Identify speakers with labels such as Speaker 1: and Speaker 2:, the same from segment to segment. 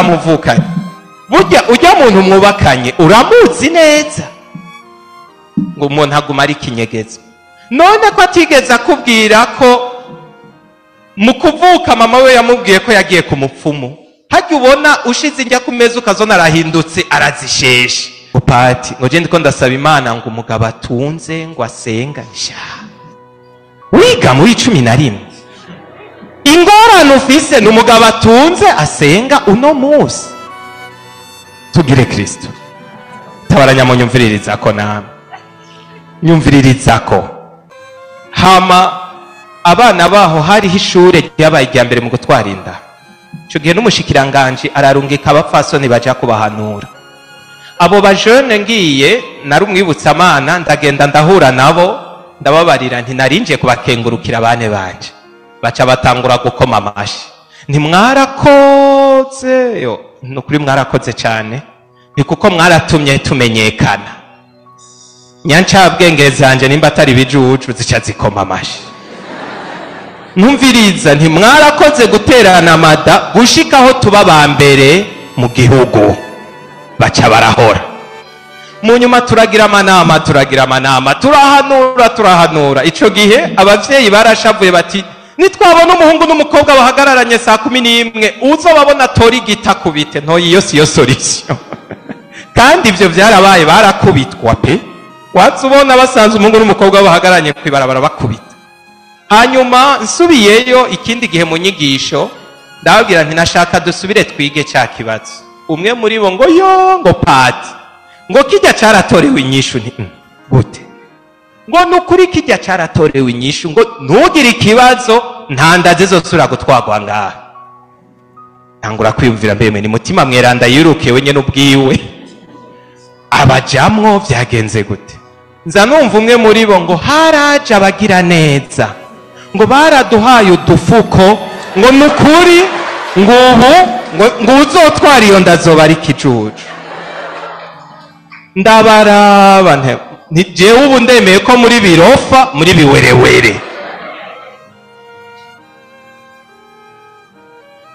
Speaker 1: Muvukanye, burya ujya muntu mwubakanye uramuzi neza, ngo umuntu aguma ari ikinyegezo. None ko atigeze akubwira ko mu kuvuka mama we yamubwiye ko yagiye ku mupfumu, hajya ubona ushize injya ku meza ukazona arahindutse arazisheshe. Upati ngo je ndiko ndasaba Imana ngo umugabo atunze ngo asenga sha wiga muri 11. Ingorane ufise ni umugabo atunze asenga uno munsi. Tugire Kristo. Tabaranya mu nyumviririza ko namwe nyumviririza ko hama abana baho hariho ishure ryabaye irya mbere mu gutwara inda. Ico gihe n'umushikiranganje ararungika abapfasoni baja kubahanura. Abo bajene ngiye narumwibutsa amana, ndagenda ndahura nabo ndababarira nti narinje kubakengurukira bane banje. Baca batangura gukoma amashi, nti mwarakoze yo, nukuri mwarakoze cyane, ni kuko mwaratumye tumenyekana. Nyancabwenge zanje nimba atari bijuju zica zikoma amashi. Ntumviriza nti mwarakoze guterana amada gushikaho tuba ba mbere mu gihugu. Baca barahora. Mu nyuma turagira amanama, turagira amanama, turahanura, turahanura. Ico gihe abavyeyi barashavuye bati nitwabona umuhungu n'umukobwa bahagararanye saa 11 uzobabona tori gita kubite nto iyo siyo solution. Kandi ivyo vyarabaye, barakubitwa pe. Wazubona basanze umuhungu n'umukobwa bahagararanye kwibarabara bakubita. Hanyuma nsubiyeyo ikindi gihe mu nyigisho ndababwira nti nashaka dusubire twige cya kibazo. Umwe muri bo ngo yo ngo pati ngo kijya caratorewe inyishu. Nti gute? Ngo nukuri kijya caratorewe inyishu, ngo ntugire ikibazo nta nda zizosubira gutwagwa ngaha. Ntangura kwiyumvira mbemwe ni mutima mweranda yirukiwe nyene ubwiwe abajamwo vyagenze gute. Nza numva umwe muri bo ngo haraje abagira neza ngo baraduhaye udufuko ngo nukuri ngo ubu ngo uzotwara iyo ndazoba ari kijuju. Ndabaraba nti jewe ubu ndemeye ko muri birofa muri biwerewere.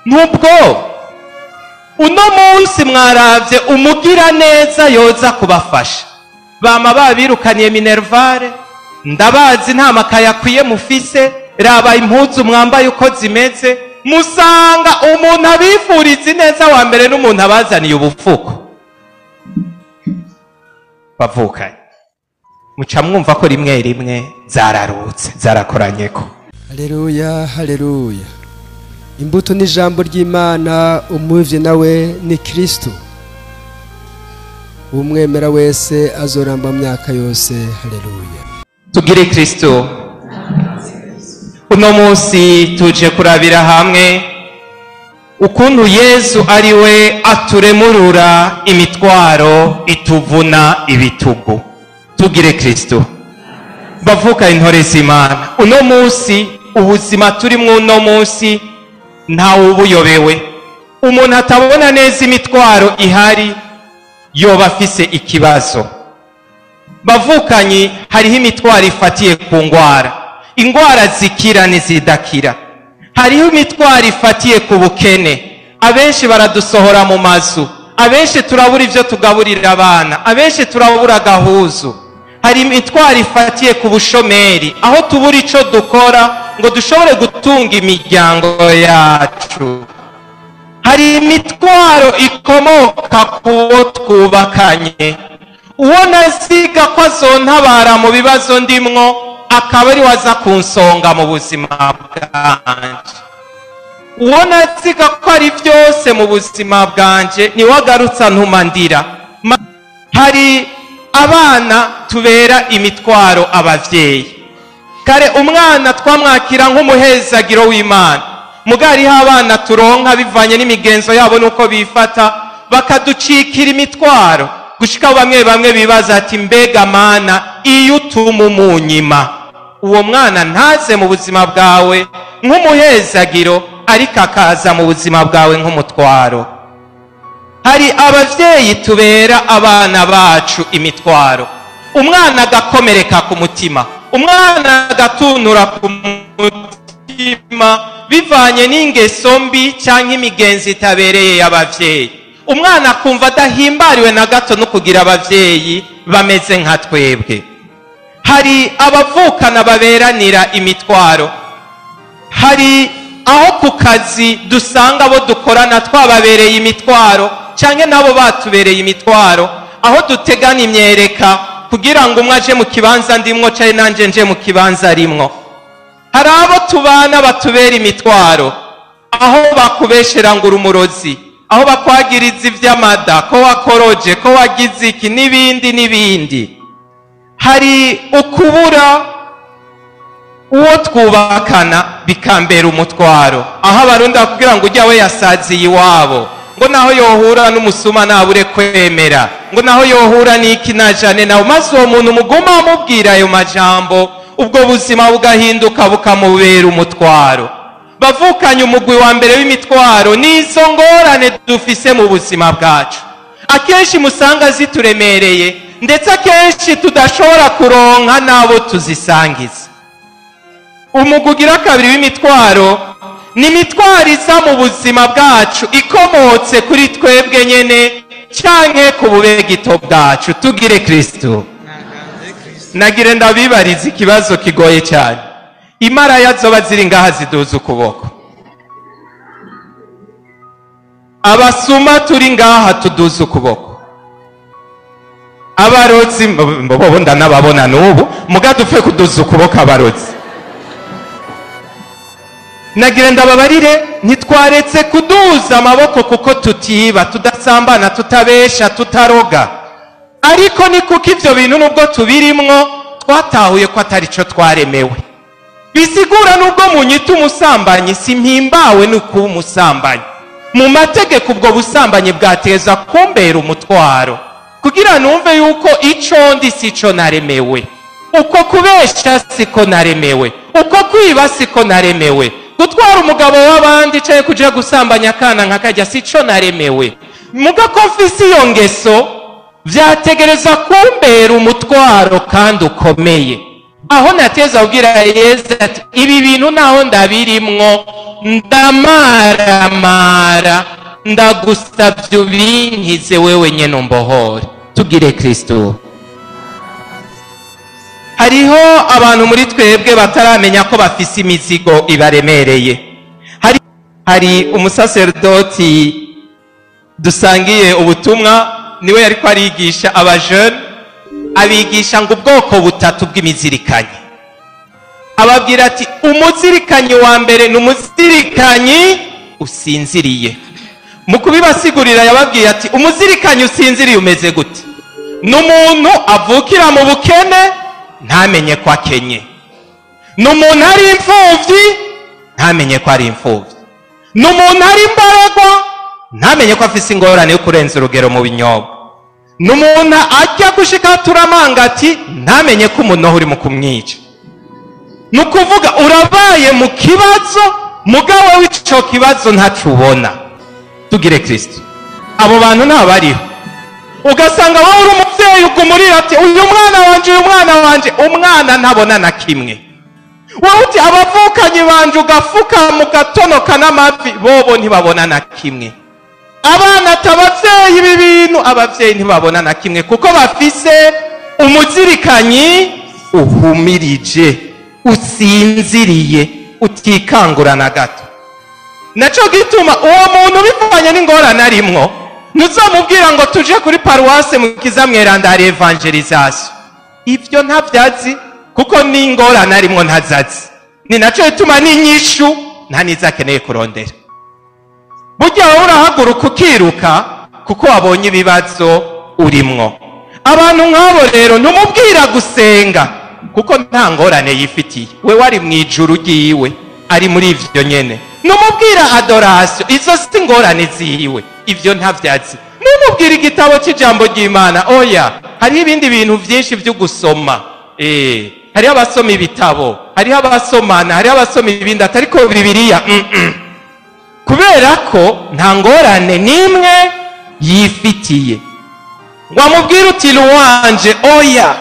Speaker 1: Nubwo uno munsi mwaravye umugira neza yoza kubafasha, bama babirukaniye minervare, ndabazi nta makaya akwiye mufise, raba impuzu mwambaye uko zimeze, musanga umuntu abifuriza neza wa mbere n'umuntu abazaniye ubufuko. Bavukanye muca mwumva ko rimwe rimwe zararutse zarakoranyeko.
Speaker 2: Haleluya, haleluya. Imbuto ni ijambo ry'Imana, umuvye nawe ni Kristo. Umwemera wese azoramba myaka yose. Haleluya.
Speaker 1: Tugire Kristo. Uno munsi tuje kurabira hamwe ukuntu Yesu ari we aturemurura imitwaro ituvuna ibitugu. Tugire Kristo. Bavuka intore z'Imana, uno munsi ubuzima turimwo uno munsi ntawe ubuyobewe. Umuntu atabona neza imitwaro ihari yoba afise ikibazo. Bavukanyi, hariho imitwaro ifatiye ku ngwara, ingwara zikira n'izidakira. Hariho imitwaro ifatiye ku bukene, abenshi baradusohora mu mazu, abenshi turabura ivyo tugaburira abana, abenshi turabura agahuzu. Hari imitwaro ifatiye ku bushomeri, aho tubura ico dukora ngo dushobore gutunga imiryango yacu. Hari imitwaro ikomoka ku bo twubakanye, uwo naziga ko azontabara mu bibazo ndimwo akaba ari waza kunsonga mu buzima bwanje. Uwo naziga ko ari byose mu buzima bwanje niwe agarutsa ntuma ndira. Hari abana tubera imitwaro abavyeyi. Kare umwana twamwakira nk'umuhezagiro w'Imana, mugari abana turonka bivanye n'imigenzo yabo nuko bifata bakaducikira imitwaro, gushika bamwe bamwe bibaza ati mbega mana iyo utuma umunyima uwo mwana ntaze mu buzima bwawe nk'umuhezagiro, ariko akaza mu buzima bwawe nk'umutwaro. Hari abavyeyi tubera abana bacu imitwaro, umwana agakomereka ku mutima, umwana agatunura ku mutima Bivanye n'ingeso mbi cyangwa imigenzo itabereye y'abavyeyi, umwana akumva adahimbariwe na gato no kugira abavyeyi bameze nka twebwe. Hari abavukana baberanira imitwaro. Hari aho ku kazi dusanga abo dukorana twababereye imitwaro, canke nabo batubereye imitwaro, aho dutegana imyereka kugira ngo umwe aje mu kibanza ndimwo canke nanje nje mu kibanza arimwo. Hari abo tubana batubera imitwaro, aho bakubeshera ngo uri umurozi, aho bakwagiriza ivy'amada, ko wakoroje, ko wagize iki, n'ibindi n'ibindi. Hari ukubura uwo twubakana bikambera umutwaro, aho Abarundi bakubwira ngo ujya we yasaziye iwabo, ngo naho yohura n'umusuma nabure kwemera, ngo naho yohura n'iki najane nawe, maze uwo muntu muguma amubwira ayo majambo, ubwo buzima bugahinduka bukamubera umutwaro. Bavukanye, umugwi wa mbere w'imitwaro n'izo ngorane dufise mu buzima bwacu, akenshi musanga zituremereye, ndetse akenshi tudashobora kuronka n'abo tuzisangiza. Umugwi ugira kabiri w'imitwaro ni imitwaro iza mu buzima bwacu ikomotse kuri twebwe nyene canke ku bubegito bwacu. Tugire Kristo. Nagire ndabibariza ikibazo kigoye cyane. Imaraya zoba ziri ngaha ziduza ukuboko. Abasuma turi ngaha tuduza ukuboko. Abarozi bobo ndanababona n'ubu, muga dupfe kuduza ukuboko abarozi. Nagira ndababarire, ntitwaretse kuduza amaboko kuko tutiba, tudasambana, tutabesha, tutaroga. Ariko ni kuko ivyo bintu nubwo tubirimwo twatahuye ko atari co twaremewe. Bisigura nubwo munyita umusambanyi, simpimbawe no kuba umusambanyi. Mu mategeko ubwo busambanyi bwateza kumbera umutwaro, kugira numve yuko ico ndi sico naremewe, uko kubesha siko naremewe, uko kwiba siko naremewe, gutwara umugabo w'abandi canke kuja gusambanya akana nkakajya sico naremewe. Muga ko mfise iyo ngeso vyategereza kumbera umutwaro kandi ukomeye, aho nateza kubwira Yesu ati ibi bintu naho ndabirimwo ndamaramara, ndagusavye ubinkize wewe nyene umbohore. Tugire Kristo. Hariho abantu muri twebwe bataramenya ko bafise imizigo ibaremereye. Hari umusaserdoti dusangiye ubutumwa, niwe yariko arigisha abajeune, abigisha ngo ubwoko butatu bw'imizirikanyi. Ababwira ati umuzirikanyi wa mbere ni umuzirikanyi usinziriye. Mu kubibasigurira yababwiye ati umuzirikanyi usinziriye umeze gute? Ni umuntu avukira mu bukene ntamenye ko akenye, ni umuntu ari imfuvyi ntamenye ko ari imfuvyi, ni umuntu ari imbaragwa ntamenye ko afise ingorane yo kurenza urugero mu binyobwa, ni umuntu ajya gushika turamanga ati ntamenye ko umunoho uri mu kumwica. Ni ukuvuga urabaye mu kibazo, mugabo w'ico kibazo ntacubona. Tugire Kristo. Abo bantu ntabariho. Ugasanga wowe uri umuvyeyi ugumurira ati uyu mwana wanje, uyu mwana wanje, umwana ntabona na kimwe. Wowe uti abavukanyi banje, ugafuka mu gatonoka n'amavi, bobo ntibabona na kimwe. Abana ati abavyeyi ibi bintu, abavyeyi ntibabona na kimwe, kuko bafise umuzirikanyi uhumirije, usinziriye, utikangura na gato. Naco gituma uwo muntu bivanye n'ingorane arimwo, ntuzamubwira ngo tuje kuri paruwase Mukiza Mweranda hari evangelisation. Ivyo ntavyazi, kuko n'ingorane arimwo ntazazi. Ni naco gituma n'inyishu nta nizo akeneye kurondera. Burya wowe urahaguruka ukiruka kuko wabonye ibibazo urimwo. Abantu nk'abo rero ntumubwira gusenga kuko nta ngorane yifitiye, we wari mu ijuru ryiwe, ari muri ivyo nyene. Numubwira adoration, izo si ingorane ziwe, ivyo ntavyazi. Numubwira igitabo c'ijambo ry'Imana, oya, hariho ibindi bintu vyinshi vyo gusoma. Hariho abasoma ibitabo, hariho abasomana, hariho abasoma ibindi, atariko Bibiliya. Kubera ko nta ngorane n'imwe yifitiye. Wamubwira uti louange, oya.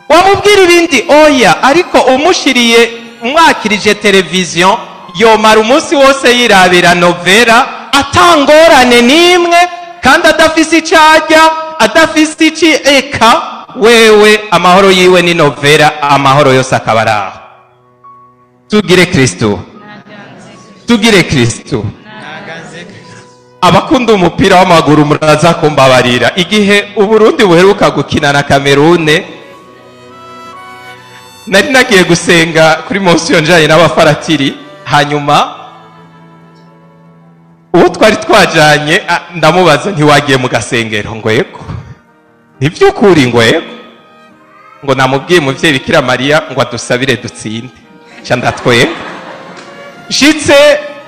Speaker 1: Wamubwira ibindi, oya. Ariko umushiriye, umwakirije televiziyo Yomara umunsi wose yirabira novela atangorane n'imwe, kandi adafise icyo arya, adafise iki eka. Wewe amahoro yiwe ni novela, amahoro yose akaba ari aho. Tugire Kristo, tugire Kristo. Abakunda umupira w'amaguru muraza kumbabarira, igihe Uburundi buheruka gukina na Kamerune, nari nagiye gusenga kuri Monsiyo njanye n'abafaratiri. Hanyuma uwo twari twajanye ndamubaza: "Ntiwagiye mu gasengero?" Ngo: "Yego." "Ntiby'ukuri?" Ngo: "Yego." Ngo: "Namubwiye umuvyeyi Bikira Mariya ngo adusabire dutsinde." Ca ndatwenga. Nshitse,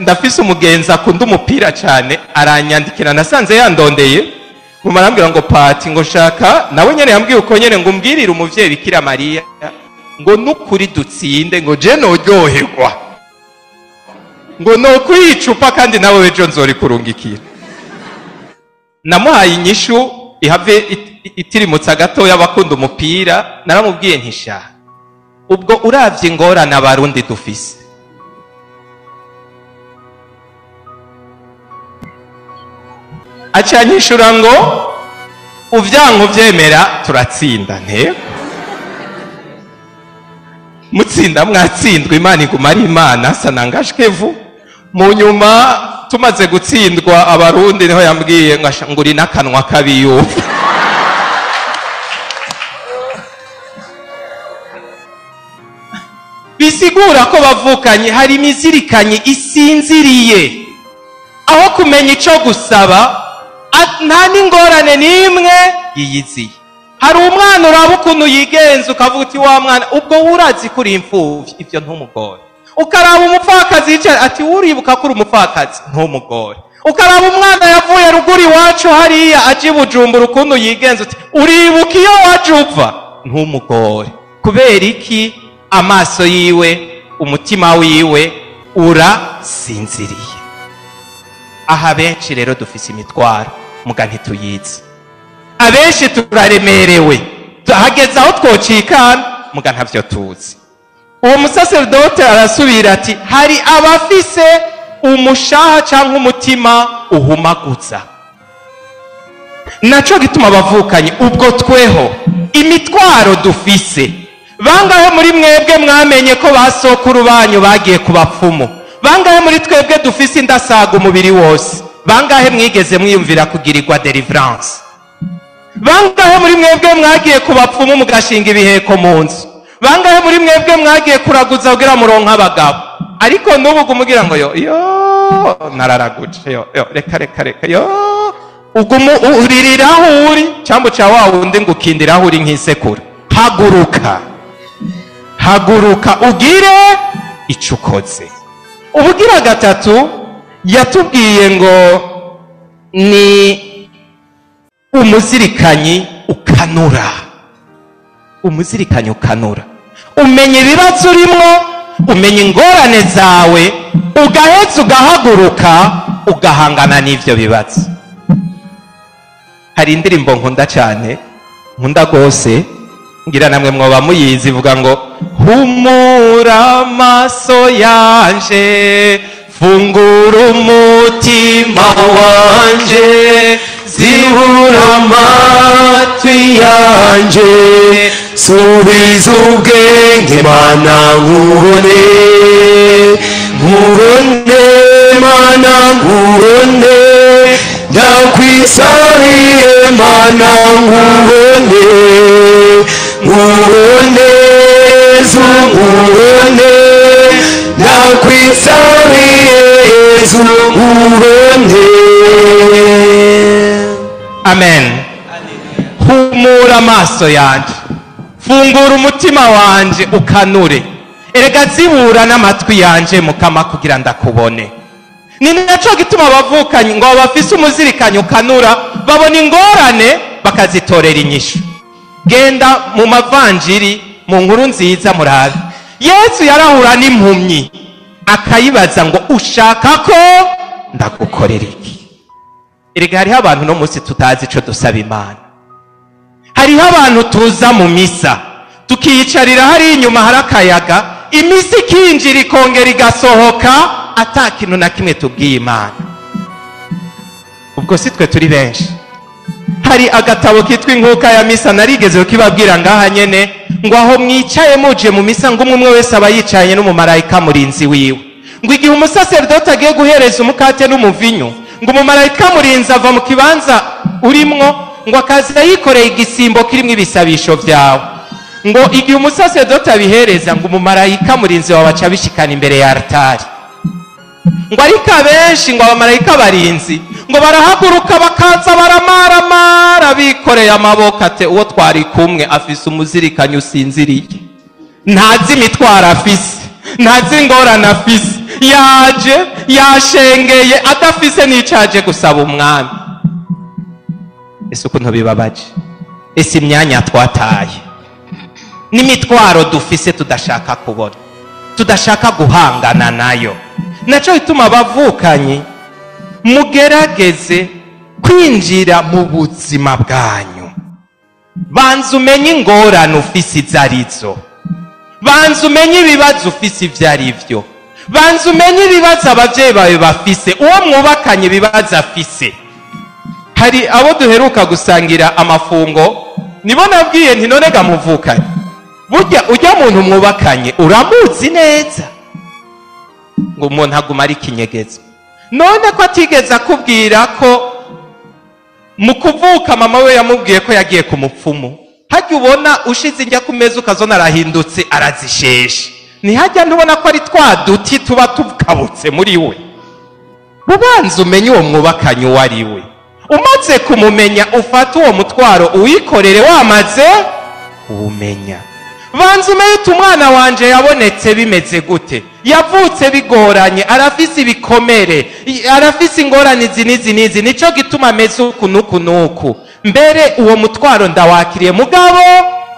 Speaker 1: ndafise umugenzi akunda umupira cyane, aranyandikira, nasanze yandondeye nguma, arambwira ngo: "Pati," ngo, "shaka nawe nyene." Yambwiye uko nyene ngo: "Umbwirire umuvyeyi Bikira Mariya ngo nukuri dutsinde," ngo, "je noryoherwa," ngo, "nokwicupa kandi nawe ejo nzorikurungikira." Namuhaye inyishu ihave itirimutsa gatoya abakunda umupira. Naramubwiye ntisha: "Ubwo uravye ingorane Abarundi dufise, acanyishura ngo: 'Uvyanka uvyemera, turatsinda.' Ntego mutsinda mwatsindwa, Imana iguma ari Imana." Sanangashkevu mu nyuma tumaze gutsindwa Abarundi, niho yambwiye ngo: "Asha, ngo uri n'akanwa kabiyumva." Bisigura ko bavukanye hari imizirikanyi isinziriye, aho kumenya ico gusaba nta n'ingorane n'imwe yiyiziye. Hari umwana uraba ukuntu yigenza, ukavuga uti: "Wa mwana, ubwo urazi ko uri imfuvyi?" Ibyo ntumugore. Ukaraba umupfakazi yicaye, ati: "Uribuka ko uri umupfakazi?" Ntumugore. Ukaraba umwana yavuye ruguru iwacu hariya aje i Bujumbura, ukuntu yigenza, uti: "Uribuka iyo waje uva?" Ntumugore. Kubera iki? Amaso yiwe, umutima wiwe urasinziriye. Aha benshi rero dufise imitwaro muga ntituyizi. Abenshi turaremerewe, hageze aho twocikana, muga ntavyo tuzi. Uwo musaseredote arasubira ati: "Hari abafise umushaha cyangwa umutima uhumaguza." Naco gituma bavukanye, ubwo tweho imitwaro dufise, bangahe muri mwebwe mwamenye ko basokuru banyu bagiye ku bapfumu? Bangahe muri twebwe dufise indasaga umubiri wose? Bangahe mwigeze mwiyumvira kugirirwa deliverance? Bangahe muri mwebwe mwagiye ku bapfumu mugashinga ibiheko mu nzu? Bangahe muri mwebwe mwagiye kuraguza kugira muronke abagabo? Ariko n'ubu uguma ngo: "Yo yo, nararaguje, yo yo, reka reka reka, yo." Uguma uririra aho uri, cyangwa ca wa wundi ngo ukindira aho uri nk'isekura. Haguruka, haguruka, ugire ico ukoze. Ubugira gatatu yatubwiye ngo ni umuzirikanyi ukanura. Umuzirikanyi ukanura, umenya ibibazo urimwo, umenya ingorane zawe, ugaheza ugahaguruka, ugahangana n'ivyo bibazo. Hari indirimbo nkunda cyane, nkunda rwose, ngira namwe mwoba muyizi, ivuga ngo: "Humura amaso yanje, fungura umutima wanje, zibura
Speaker 2: amatwi yanje, subiza ubwenge Mana nkubone, nkubone Mana, nkubone, ndakwisabiye Mana nkubone, nkubone Yezu, nkubone, ndakwisabiye Yezu, nkubone."
Speaker 1: Amen. Humura amaso yanje, fungura umutima wanje ukanure, erega zibura n'amatwi yanje Mukama, kugira ndakubone. Ni naco gituma abavukanye ngo bafise umuzirikanyi ukanura babona ingorane bakazitorera inyishu. Genda mu mavanjiri, mu nkuru nziza, murabe Yesu yarahura n'impumyi akayibaza ngo: "Ushaka ko ndagukorera iki?" Erega hariho abantu no munsi tutazi ico dusaba Imana. Hariho abantu tuza mu misa tukiyicarira hari inyuma hari akayaga. Imisi ikinjira ikongera igasohoka ata kintu na kimwe tubwiye Imana. Ubwo si twe turi benshi. Hari agatabo kitwa Inkuka ya Misa, narigeze kukibabwira ngaha nyene, ngo aho mwicaye muje mu misa, ngo umwe umwe wese aba yicaranye n'umumarayika murinzi wiwe. Ngo igihe umusaseredoti agiye guhereza umukate n'umuvinyu, ngo umumarayika murinzi ava mu kibanza urimwo, ngo akaza yikoreye igisimbo kirimo ibisabisho byawe. Ngo igihe umusaseredoti abihereza, ngo umumarayika murinzi wawe aca abishikana imbere ya altari. Ngo ariko abenshi, ngo abamarayika barinzi ngo barahaguruka bakaza baramaramara bikoreye amaboko, ate uwo twari kumwe afise umuzirikanyi usinziriye, ntazi imitwaro afise, ntazi ingorane afise, yaje yashengeye adafise n'ico aje gusaba umwami. Ese ukuntu bibabaje! Ese imyanya twataye n'imitwaro dufise tudashaka kubona, tudashaka guhangana nayo. Naco bituma, abavukanyi, mugerageze kwinjira mu buzima bwanyu. Banza umenye ingorane ufise izo arizo, banza umenye ibibazo ufise ivyo ari vyo, banza umenye ibibazo abavyeyi bawe bafise, uwo mwubakanye ibibazo afise. Hari abo duheruka gusangira amafungo, nibo nabwiye nti: "None ga muvukanye, burya ujya muntu mwubakanye uramuzi neza?" Ngo umuntu aguma ari ikinyegezo. None ko atigeze akubwira ko mu kuvuka mama we yamubwiye ko yagiye ku mupfumu? Hajya ubona ushize injya ku meza ukazona arahindutse arazisheshe, ntihajya ntubona ko ari twa duti tuba tukabutse muri we? Ubanza umenye uwo mwubakanye uwo ari we. Umaze kumumenya, ufate uwo mutwaro uwikorere wamaze kuwumenya. Banza umenye uti: "Umwana wanje yabonetse bimeze gute? Yavutse bigoranye, arafise ibikomere, arafise ingorane izi n'izi n'izi, nico gituma ameze uku n'uku n'uku. Mbere uwo mutwaro ndawakiriye." Mugabo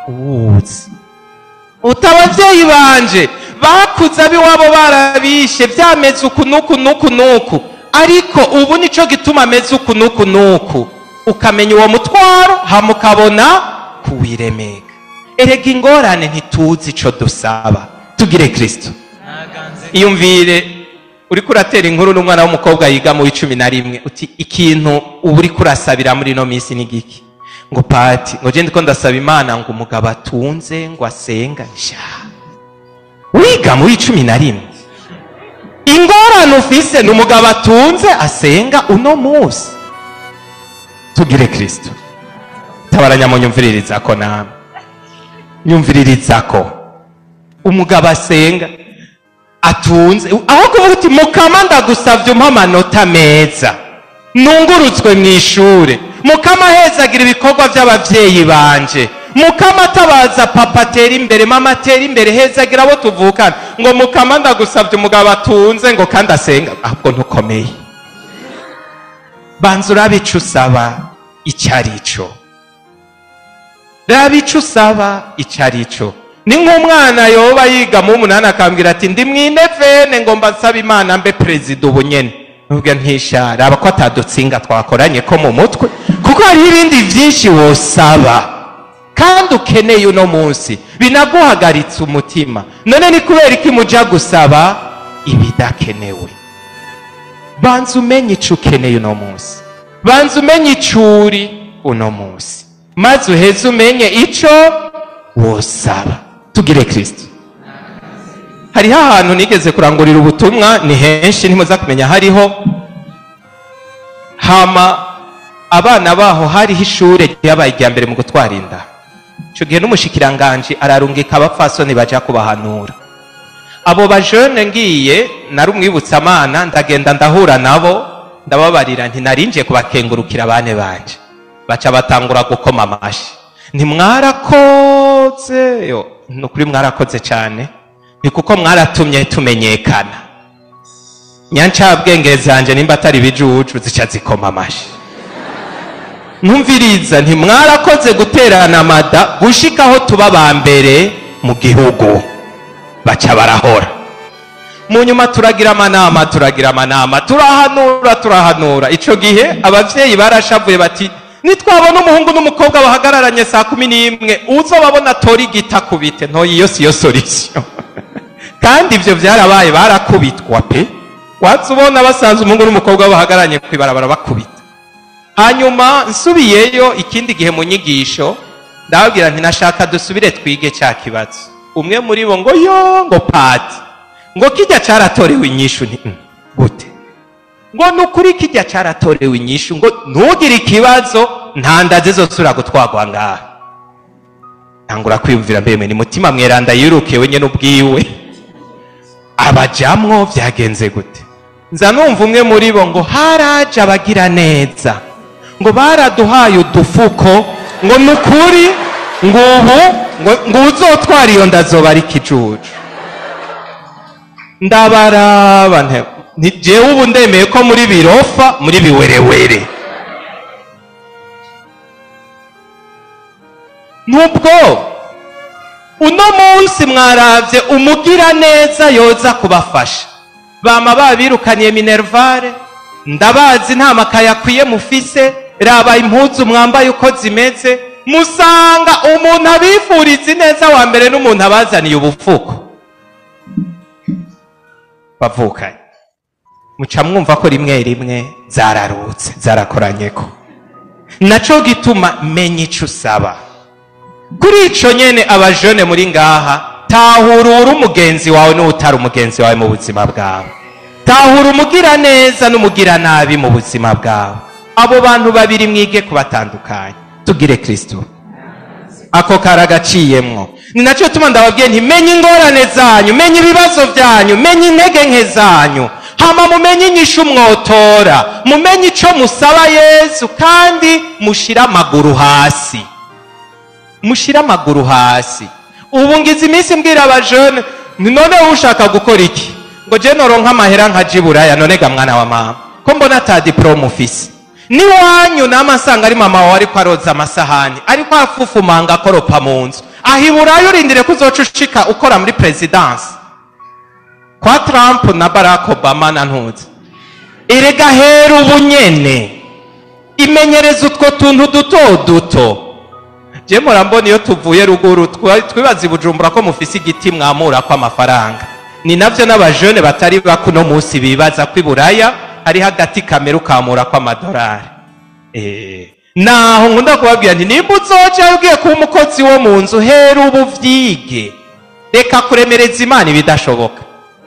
Speaker 1: uwuzi uti: "Abavyeyi banje bakuze ab'iwabo barabishe, vyameze uku n'uku n'uku n'uku, ariko ubu nico gituma ameze uku n'uku n'uku." Ukamenya uwo mutwaro, hama ukabona kuwiremeka. Erega ingorane ntituzi ico dusaba. Tugire Kristo. Iyumvire uriko uratera inkuru n'umwana w'umukobwa yiga mu w'11, uti: "Ikintu uba uriko urasabira muri ino minsi ni giki?" Ngo: "Pati, ngo je ndiko ndasaba Imana ngo umugabo atunze, ngo asenga." Sha, wiga mu w'11, ingorane ufise ni umugabo atunze asenga uno munsi? Tugire Kristo. Tabaranya, munyumviririzako, namwe nyumviririzako. Umugabo asenga atunze, aho kuvuga uti: "Mukama, ndagusavye umpa amanota meza, nungurutswe mu ishure. Mukama, ahezagira ibikorwa by'abavyeyi banje. Mukama, atabaza papa atera imbere, mama atera imbere, hezagira abo tuvukana." Ngo: "Mukama, ndagusavye umugabo atunze, ngo kandi asenga." Ahubwo ntukomeye. Banza urabe ico usaba icyo ari cyo, raba ico usaba icyo ari cyo. Ni nk'umwana yoba yiga mu 8 akambwira ati: "Ndi mwinevene, ngomba nsaba Imana mbe perezida ubu nyene." Nubwo ntisha, raba ko atadutsinga twakoranye ko mu mutwe, kuko hariho ibindi byinshi wosaba kandi ukeneye uno munsi binaguhagaritse umutima. None ni kubera iki muja gusaba ibidakenewe? Banza umenye ico ukeneye uno munsi, banza umenye ico uri uno munsi, maze uheze umenye ico wosaba. Tugire Kristo. Hariho ahantu nigeze kurangurira ubutumwa, ni henshi ntimuza kumenya hariho. Hama abana baho hariho ishure ryabaye irya mbere mu gutwara inda. Ico gihe n'umushikiranganji ararungika abapfasoni baja kubahanura abo bajene. Ngiye nari umwibutsa amana, ndagenda ndahura nabo, ndababarira nti narinjiye kubakengurukira bane banje. Baca batangura gukoma amashi. Ntimwarakoze yo, ni ukuri mwarakoze cyane, ni kuko mwaratumye tumenyekana. Nyancabwenge zanje, nimba atari ibijuju, zica zikoma amashi. Ntumviriza, ntimwarakoze guterana amada gushika aho tuba ba mbere mu gihugu. Baca barahora. Mu nyuma turagira amanama, turagira amanama, turahanura, turahanura. Ico gihe abavyeyi barashavuye bati: "Nitwabona umuhungu n'umukobwa bahagararanye saa 11, uzobabona atora igiti akubite." Ntoyi, iyo siyo solution. Kandi ivyo vyarabaye, barakubitwa pe. Watse ubona basanze umuhungu n'umukobwa bahagaranye kw'ibarabara bakubita. Hanyuma nsubiyeyo ikindi gihe mu nyigisho, ndababwira nti nashaka dusubire twige cya kibazo. Umwe muri bo ngo yo, ngo pati, ngo kijya caratorewe inyishu. Nti gute? Ngo nukuri kijya caratorewe inyishu, ngo ntugire ikibazo, nta nda zizosubira gutwagwa ngaha. Ntangura kwiyumvira, mbemwe ni mutima mweranda yirukiye nyene ubwiwe abajamwo, vyagenze gute? Nza numva umwe muri bo ngo haraje abagira neza, ngo baraduhaye udufuko, ngo nukuri ngo ubu ngo uzotwara iyo ndazoba ari ikijuju. Ndabaraba nti jewe ubu ndemeye ko muri birofa muri biwerewere. Nubwo uno munsi mwaravye umugira neza yoza kubafasha, bama babirukaniye minervare, ndabazi nta makaye akwiye mufise, raba impuzu mwambaye uko zimeze. Musanga umuntu abifuriza ineza wa mbere n'umuntu abazaniye ubufuko bavukanye. Muca mwumva ko rimwe rimwe zararutse zarakoranyeko. Naco gituma menya ico usaba. Kuri ico nyene, abajene muri ngaha, tahura uri umugenzi wawe n'utari umugenzi wawe mu buzima bwawe, tahura umugira neza n'umugira nabi mu buzima bwawe. Abo bantu babiri mwige kubatandukanya. Tugire Kristo. Ako karagaciyemwo. Ni nacyo tuma ndababwiye nti menye ingorane zanyu, menye ibibazo byanyu, menye intege nke zanyu, hama mumenye inyishu mwotora, mumenye ico musaba Yesu, kandi mushire amaguru hasi, mushire amaguru hasi. Ubu ngize iminsi mbwira abajene, none ushaka gukora iki? Ngo je noronka amahera nkaja Iburaya. None ga mwana wa mama, ko mbona ata diplôme ufise, niwanyu nama nsanga ari mama wawe ariko aroza amasahani, ariko afufumanga, akoropa mu nzu, aho Iburaya urindire ko uzoca ushika ukora muri présidence kwa Trump na Barack Obama na ntuzi? Erega hera ubu nyene, imenyereza utwo tuntu duto duto. Je murambona iyo tuvuye ruguru, twibaza i Bujumbura ko mufise igiti mwamura ko amafaranga. Ni navyo n'abajene batari bakuno munsi bibaza ko Iburaya hari hagati kamera ukamura ko amadolari. Naho nkunda kubabwira nti nimba uzoja ugiye kuba umukozi wo mu nzu, hera ubu vyige. Reka kuremereza Imana ibidashoboka.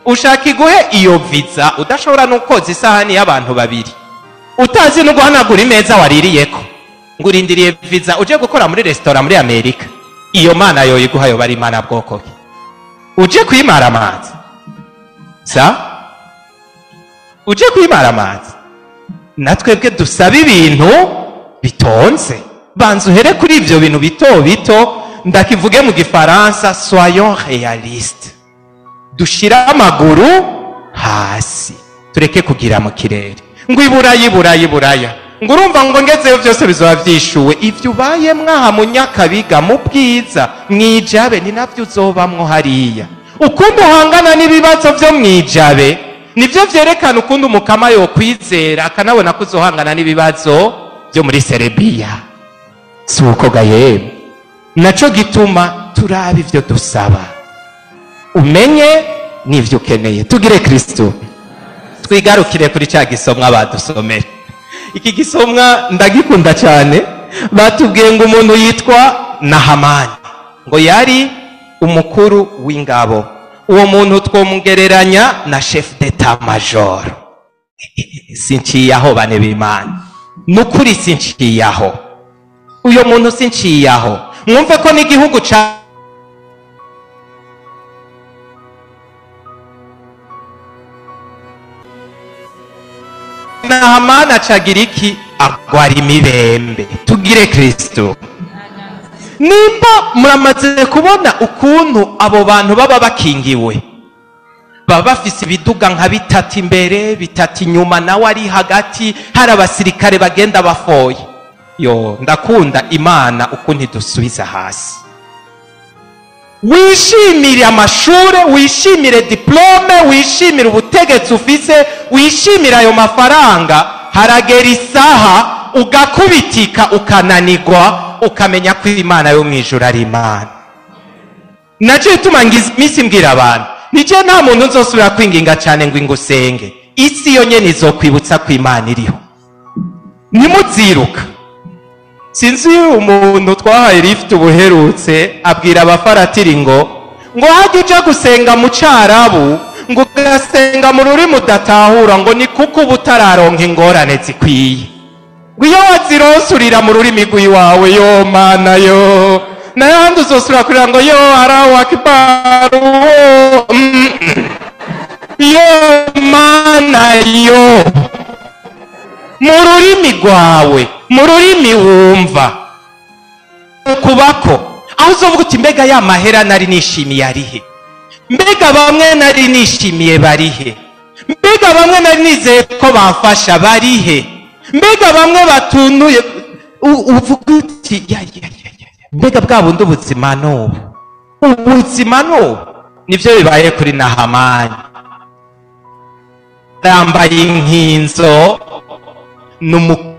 Speaker 1: Ushaka iguhe iyo viza udashobora no koza isahani y'abantu babiri, utazi no guhanagura imeza waririyeko, ngo urindiriye viza uje gukora muri resitora muri Amerika? Iyo mana yoyiguha yoba ari imana bwoko ki? Uje kwimara amazi sa uje kwimara amazi. Natwebwe dusaba ibintu bitonze, banza uhere kuri ivyo bintu bito bito. Ndakivuge mu Gifaransa, soyons réalistes, dushire amaguru hasi, tureke kugira mu kirere, ngo Iburaya, Iburaya, Iburaya, ngo urumva ngo ngezeyo byose bizoba vyishuwe. Ivyo ubaye mwaha mu Nyakabiga, mu Bwiza, mwijabe, ni navyo uzobamwo hariya. Ukundi uhangana n'ibibazo vyo mwijabe nivyo vyerekana ukundi umukama yokwizera akanabona ko uzohangana n'ibibazo vyo muri Serbia. Si uko ga yemwe? Naco gituma turaba ivyo dusaba, umenye n'ivyo ukeneye. Tugire Kristo. Twigarukire kuri cya gisomwa badusomera. Iki gisomwa ndagikunda cyane. Batubwiye ngo umuntu yitwa Nahamani ngo yari umukuru w'ingabo. Uwo muntu twomugereranya na chef d'état major. Sinciye aho, bane b'Imana, nukuri sinciye aho. Uyo muntu sinciye aho, mwumve ko n'igihugu ca Nahamani acagira iki? Agwara imibembe. Tugire Kristo. Nimba muramaze kubona ukuntu abo bantu baba bakingiwe, baba bafise ibiduga nka bitatu imbere, bitatu inyuma, nawe ari hagati, hari abasirikare bagenda bafoye. Yo, ndakunda Imana ukuntu idusubiza hasi. Wishimire amashure, wishimire diplôme, wishimire ubutegetsi ufise, wishimire ayo mafaranga, haragera isaha ugakubitika, ukananigwa, ukamenya ko Imana yo mu ijuru ari Imana. Nacyo ituma ngize iminsi mbwira abantu, Nije nta muntu nzosubira kwinginga cyane ngo ingusenge. Isi yo nyene izokwibutsa ko Imana iriho. Ntimuziruka. Sinzi umuntu twahaye lift ubuherutse abwira abafaratiri ngo hajye uja gusenga mu Carabu, ngo ugasenga mu rurimi udatahura, ngo ni kuko uba utararonka ingorane zikwiye. Ngo iyo wazironsurira mu rurimi rw'iwawe, yo mana yo, n'ayandi uzosubira kurira ngo yo Allahu Akbar, yo mana yo, mu rurimi rwawe, mu rurimi wumva kubako. Aho uzovuga uti mbega ya mahera nari nishimiye arihe? Mbega bamwe nari nishimiye barihe? Mbega bamwe nari nizeye ko bamfasha barihe? Mbega bamwe batunuye? Uvuga uti ya ya ya ya, mbega bwa bundi ubuzima n'ubu, ubuzima n'ubu. Nivyo bibaye kuri Nahamani. Yambaye inkinzo, ni umukuru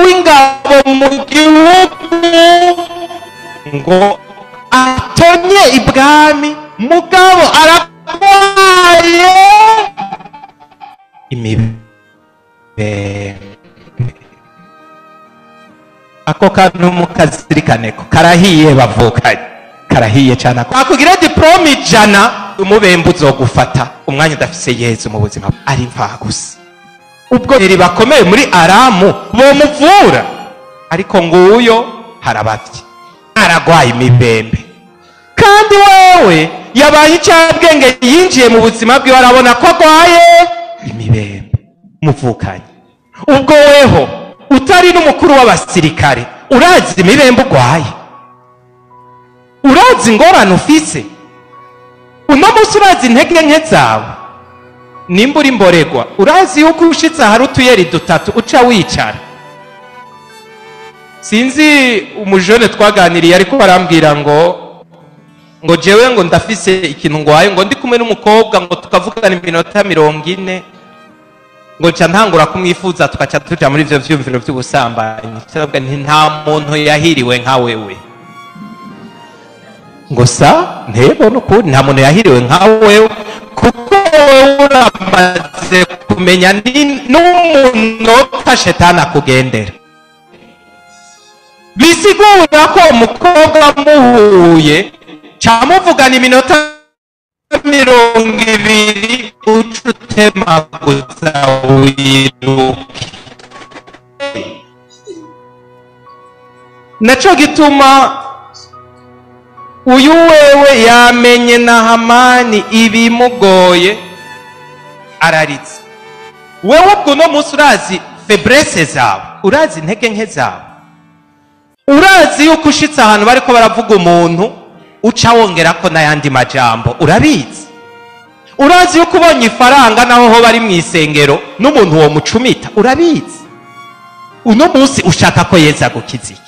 Speaker 1: w'ingabo mu gihugu, ngo atonye ibwami, mugabo aragwaye imibembe. Ako kantu mukazirikane ko karahiye bavukanye, karahiye cyane. Akugira diplome 100, umubembe uzogufata umwanya udafise Yezu mu buzima ari mva gusa. Ubwo iri bakomeye muri Aramu bomuvura, ariko nguyo harabavye, aragwaye imibembe. Kandi wewe yabaye icyabwenge, yinjiye mu buzima bwiwe arabona ko agwaye imibembe muvukanye. Ubwo weho utari n'umukuru w'abasirikare, urazi imibembe ugwaye, urazi ingorane ufise uno munsi, urazi intege nke zawe. Nimba uri mboregwa, urazi yuko ushitse ahari utuyeri dutatu uca wicara. Sinzi umujone twaganiriye, ariko barambwira ngo jewe ngo ndafise ikintu ngwaye, ngo ndi kumwe n'umukobwa ngo tukavugana iminota 40, ngo nca ntangura kumwifuza, tukaca tuja muri ivyo vyumviro vy'ubusambanyi. Cyabwa nti nta muntu yahiriwe nka wewe. Ngo sa ntebona ukuri, nta muntu yahiriwe nka wewe, kuko wewe uramaze kumenya n'umunota shetani akugendera. Bisigura ko umukobwa muhuye camuvugana iminota 20, uca utemaguza wiruke. Naco gituma uyu wewe yamenye Nahamani ibimugoye, araritse. Wewe ubwo no munsi urazi faiblesse zawe, urazi intege nke zawe, urazi yuko ushitse ahantu bariko baravuga umuntu uca wongerako n'ayandi majambo, urabizi. Urazi yuko ubonye ifaranga naho ho bari mu isengero n'umuntu wo mucumita, urabizi. Uno munsi ushaka ko Yezu agukiza iki?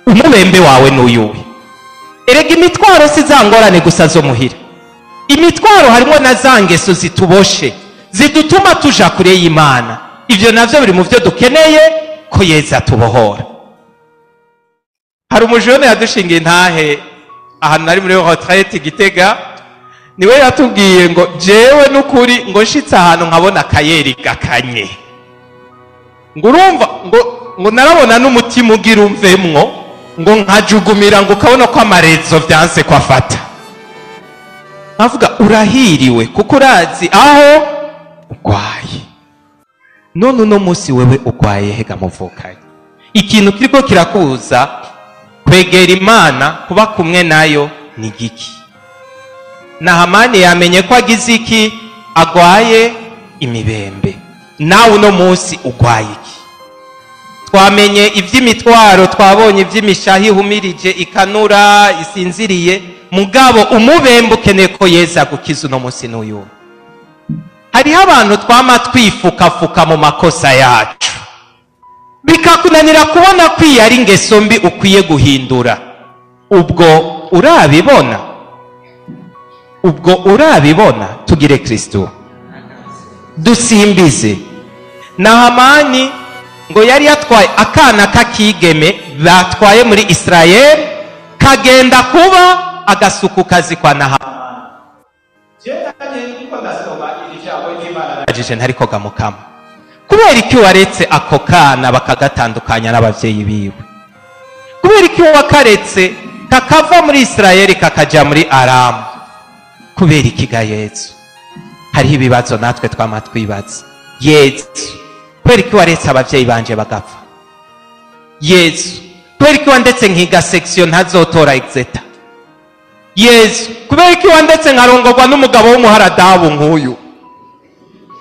Speaker 1: Umubembe wawe n'uyuwe. Erega imitwaro si za ngorane gusa zo muhira. Imitwaro harimo na za ngeso zituboshe, zidutuma tuja kure y'Imana. Ivyo navyo biri mu vyo dukeneye ko Yezu atubohora. Hari umujone yadushingiye intahe ahantu nari muri retraite Gitega, niwe yatubwiye ngo jewe n'ukuri ngo nshitse ahantu nkabona akayeri gakanye, ngo urumva ngo narabona n'umutima ugira umvemwo, ngo nkajugumira, ngo ukabona ko amarezo vyanse ko afata. Nkavuga urahiriwe kuko urazi aho ugwaye. None uno munsi wewe ugwaye hega muvukanye? Ikintu kiriko kirakuza kwegera Imana, kuba kumwe nayo ni giki? Nahamani yamenye ko agize iki? Agwaye imibembe. Nawe uno munsi ugwaye iki? Twamenye ivy'imitwaro, twabonye ivy'imishahi ihumirije, ikanura, isinziriye. Mugabo umubembe ukeneye ko Yezu agukiza uno munsi n'uyu. Hariho abantu twama twifukafuka mu makosa yacu, bikakunanira kubona ko iyi ari ingeso mbi ukwiye guhindura. Ubwo urabibona? Ubwo urabibona? Tugire Kristo dusimbize. Nahamani ngo yari yatwaye akana k'akigeme batwaye muri Israel, kagenda kuba agasuka kazi kwa Nahamani. Ntariko gamukama, kubera iki waretse ako kana bakagatandukanya n'abavyeyi biwe? Kubera iki wakaretse kakava muri Isirayeli kakaja muri Aramu? Kubera iki ga Yezu? Hariho ibibazo natwe twama twibaza. Yezu, kubera iki waretse abavyeyi banje bagapfa? Yezu, kubera iki wandetse nkiga section ntazotora exeta? Yezu, kubera iki wandetse nkarongorwa n'umugabo w'umuharadabu nk'uyu?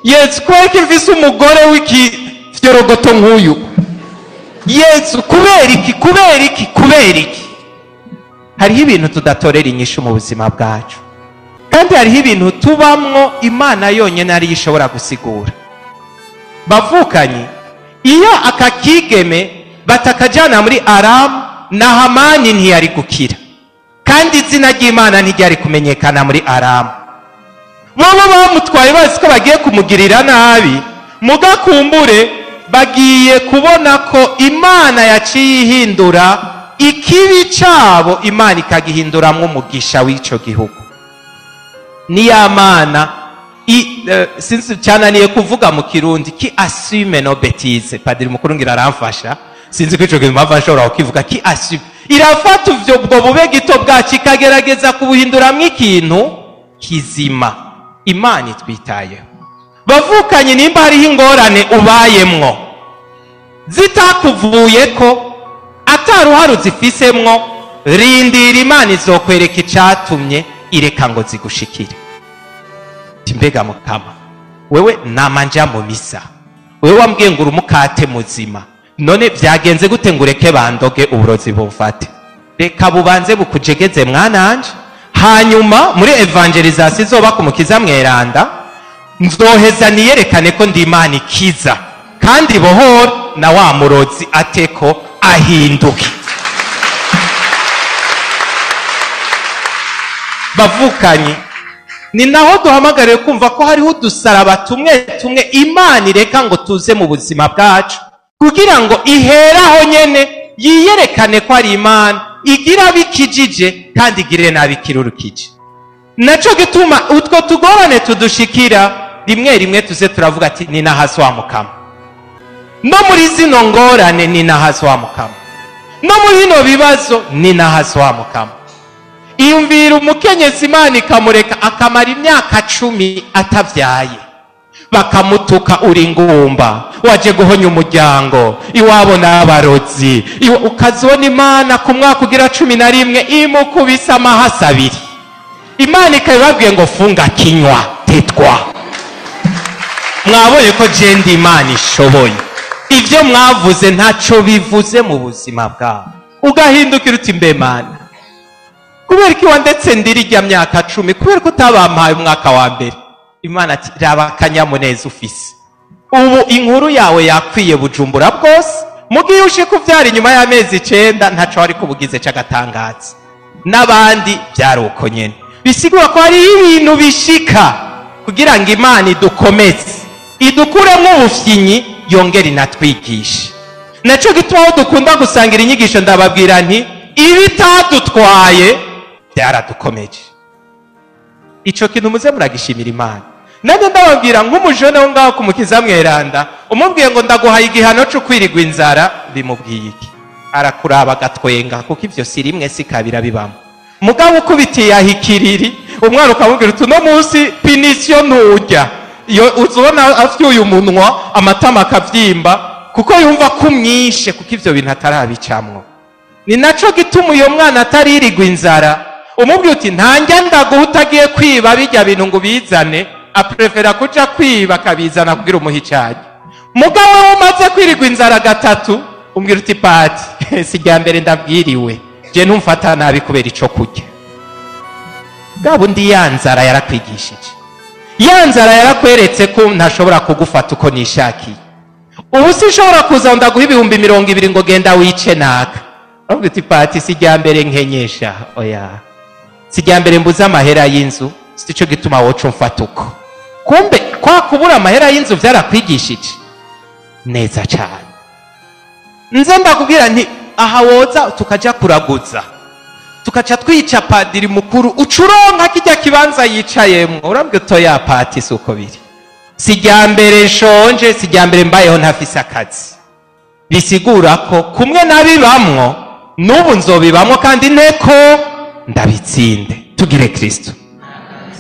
Speaker 1: Yezu, kubera iki mfise umugore w'ikifyorogoto nk'uyu? Yezu, kubera iki, kubera iki, kubera iki? Hariho ibintu tudatorera inyishu mu buzima bwacu, kandi hariho ibintu tubamwo Imana yonyene ariyo ishobora gusigura. Bavukanyi, iyo aka kigeme batakajana muri Aramu, Nahamani ntiyari gukira, kandi izina ry'Imana ntiryari kumenyekana muri Aramu. Bobo bamutwaye bazi ko bagiye kumugirira nabi, mugakumbure bagiye kubona ko Imana yaciye ihindura ikibi cabo, Imana ikagihinduramwo umugisha w'ico gihugu. Ni ya Mana sinzi cyananiye kuvuga mu Kirundi, qui assume nos bêtises. Padiri mukuru ngira aramfasha, sinzi ko ico kintu mpamvu ashobora kukivuga. Qui assume, irafata uvyo bwo bube gito bwacu ikagerageza kubuhinduramwo ikintu kizima. Imana itwitayeho. Bavukanye, nimba hariho ingorane ubayemwo zitakuvuyeko, ataruhare uzifisemwo, rindira Imana izokwereka icatumye ireka ngo zigushikire. Mbega mukama, wewe namanja mu misa, wewe wambwiye ngo urumukate muzima, none vyagenze gute ngo ureke bandoge uburozi bumfate? Reka bubanze bukujegeze mwananje, hanyuma muri evangelization izoba ku Mukiza mweranda nzoheza niyerekane ko ndi Imana ikiza kandi bohora, na wa murozi ateko ahinduke. Bavukanyi, ni naho duhamagariwe kumva ko hariho udusaraba tumwe tumwe Imana ireka ngo tuze mu buzima bwacu, kugira ngo iheraho nyene yiyerekane ko ari Imana igira bikijije kandi igirire n'abikirurukije. Naco gituma utwo tugorane tudushikira rimwe rimwe tuze turavuga ati ni nahasi wa mukama, no muri zino ngorane ni nahasi wa mukama, no muri bino bibazo ni nahasi wa mukama. Iyumvira umukenyezi Imana ikamureka akamara imyaka 10 atavyaye, bakamutuka uri ngumba, waje guhonya umuryango iwabo n'abarozi, ukazibona Imana ku mwaka ugira 11 imukubisa amahasa 2. Imana ikabibabwiye ngo funga kinywa tetwa. Mwabonye ko je ndi Imana ishoboye, ivyo mwavuze ntaco bivuze mu buzima bwawe. Ugahindukira uti mbe Mana, kubera iki wandetse ndirirya myaka 10? Kubera ko utabampaye umwaka wa mbere? Imana ati raba akanyamuneza ufise, ubu inkuru yawe yakwiye Bujumbura bwose, mugiye ushe kuvyara inyuma y'amezi 9 ntaco wari kubugize c'agatangaza. N'abandi byari uko nyene. Bisigura ko hari ibintu bishika kugira ngo Imana idukomeze, idukuremwo ubufyinyi, yongere inatwigishe. Naco gituma aho dukunda gusangira inyigisho ndababwira nti ibitadutwaye byaradukomeje. Ico kintu muze muragishimira Imana. Nanjye ndababwira nk'umujone wo ngaho ku Mukiza mweranda, umubwiye ngo ndaguhaye igihano cyo kwirigwa inzara, bimubwiye iki? Arakuraba agatwenga, kuko ivyo si rimwe si kabira bibamo. Mugabo ukubitiye ahikiriri, umwana ukamubwira uti uno munsi punition nturya, iyo uzobona afyuye umunwa amatama akavyimba, kuko yumva ko umwishe, kuko ivyo bintu atarabicamwo. Ni naco gituma uyo mwana ataririgwa inzara, umubwiye uti ntanjya ndaguha utagiye kwiba bijya bintu ngo ubizane, aprefera kuja kwiba akabizana kugira umuhe icayi. Mugabo we umaze kwirigwa inzara 3, umbwira uti pati si rya mbere ndabwiriwe, je ntumfata nabi kubera ico kurya. Bwa bundi ya nzara yarakwigishije, ya nzara yarakweretse ko ntashobora kugufata uko nishakiye. Ubu sinshobora kuza ndaguha 20,000 ngo genda wice naka. Umbwira uti pati si rya mbere nkenyesha, oya si rya mbere mbuze amahera y'inzu, sico gituma woca umfata uko. Kumbe kwa kubura amahera y'inzu byarakwigishije neza cyane. Nze ndakubwira nti aha woza tukaja kuraguza, Tukaca twica padiri mukuru, ucuronka kijya kibanza yicayemwo. Urambwira utoya pati, si uko biri. Si irya mbere nshonje, si irya mbere mbayeho ntafise akazi. Bisigura ko kumwe nabibamwo, n'ubu nzobibamwo, kandi nteko ndabitsinde. Tugire Kristo.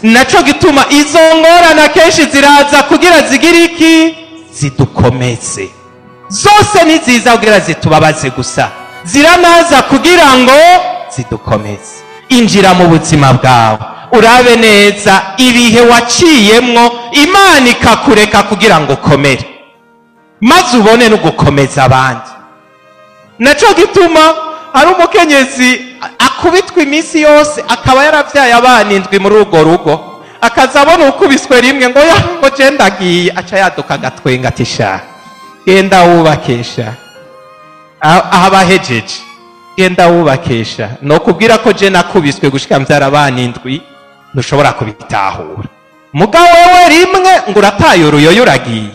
Speaker 1: Naco gituma izo ngorane akenshi ziraza kugira zigire iki? Zidukomeze. Zose ntiziza kugira zitubabaze gusa, ziranaza kugira ngo zidukomeze. Injira mu buzima bwawe, urabe neza ibihe waciyemwo Imana ikakureka kugira ngo ukomere, maze ubone no gukomeza abandi. Naco gituma hari umukenyezi akubitwa iminsi yose, akaba yaravyaye abana 7 muri urwo rugo, akaza abona ukubiswe rimwe ngo ya, ngo je ndagiye, aca yaduka agatwenga ati sha genda wubakesha aha bahejeje, genda wubakesha. No kubwira ko je nakubiswe gushika mvyara abana 7, ntushobora kubitahura. Muga wewe rimwe ngo urataye uruyoyo uragiye.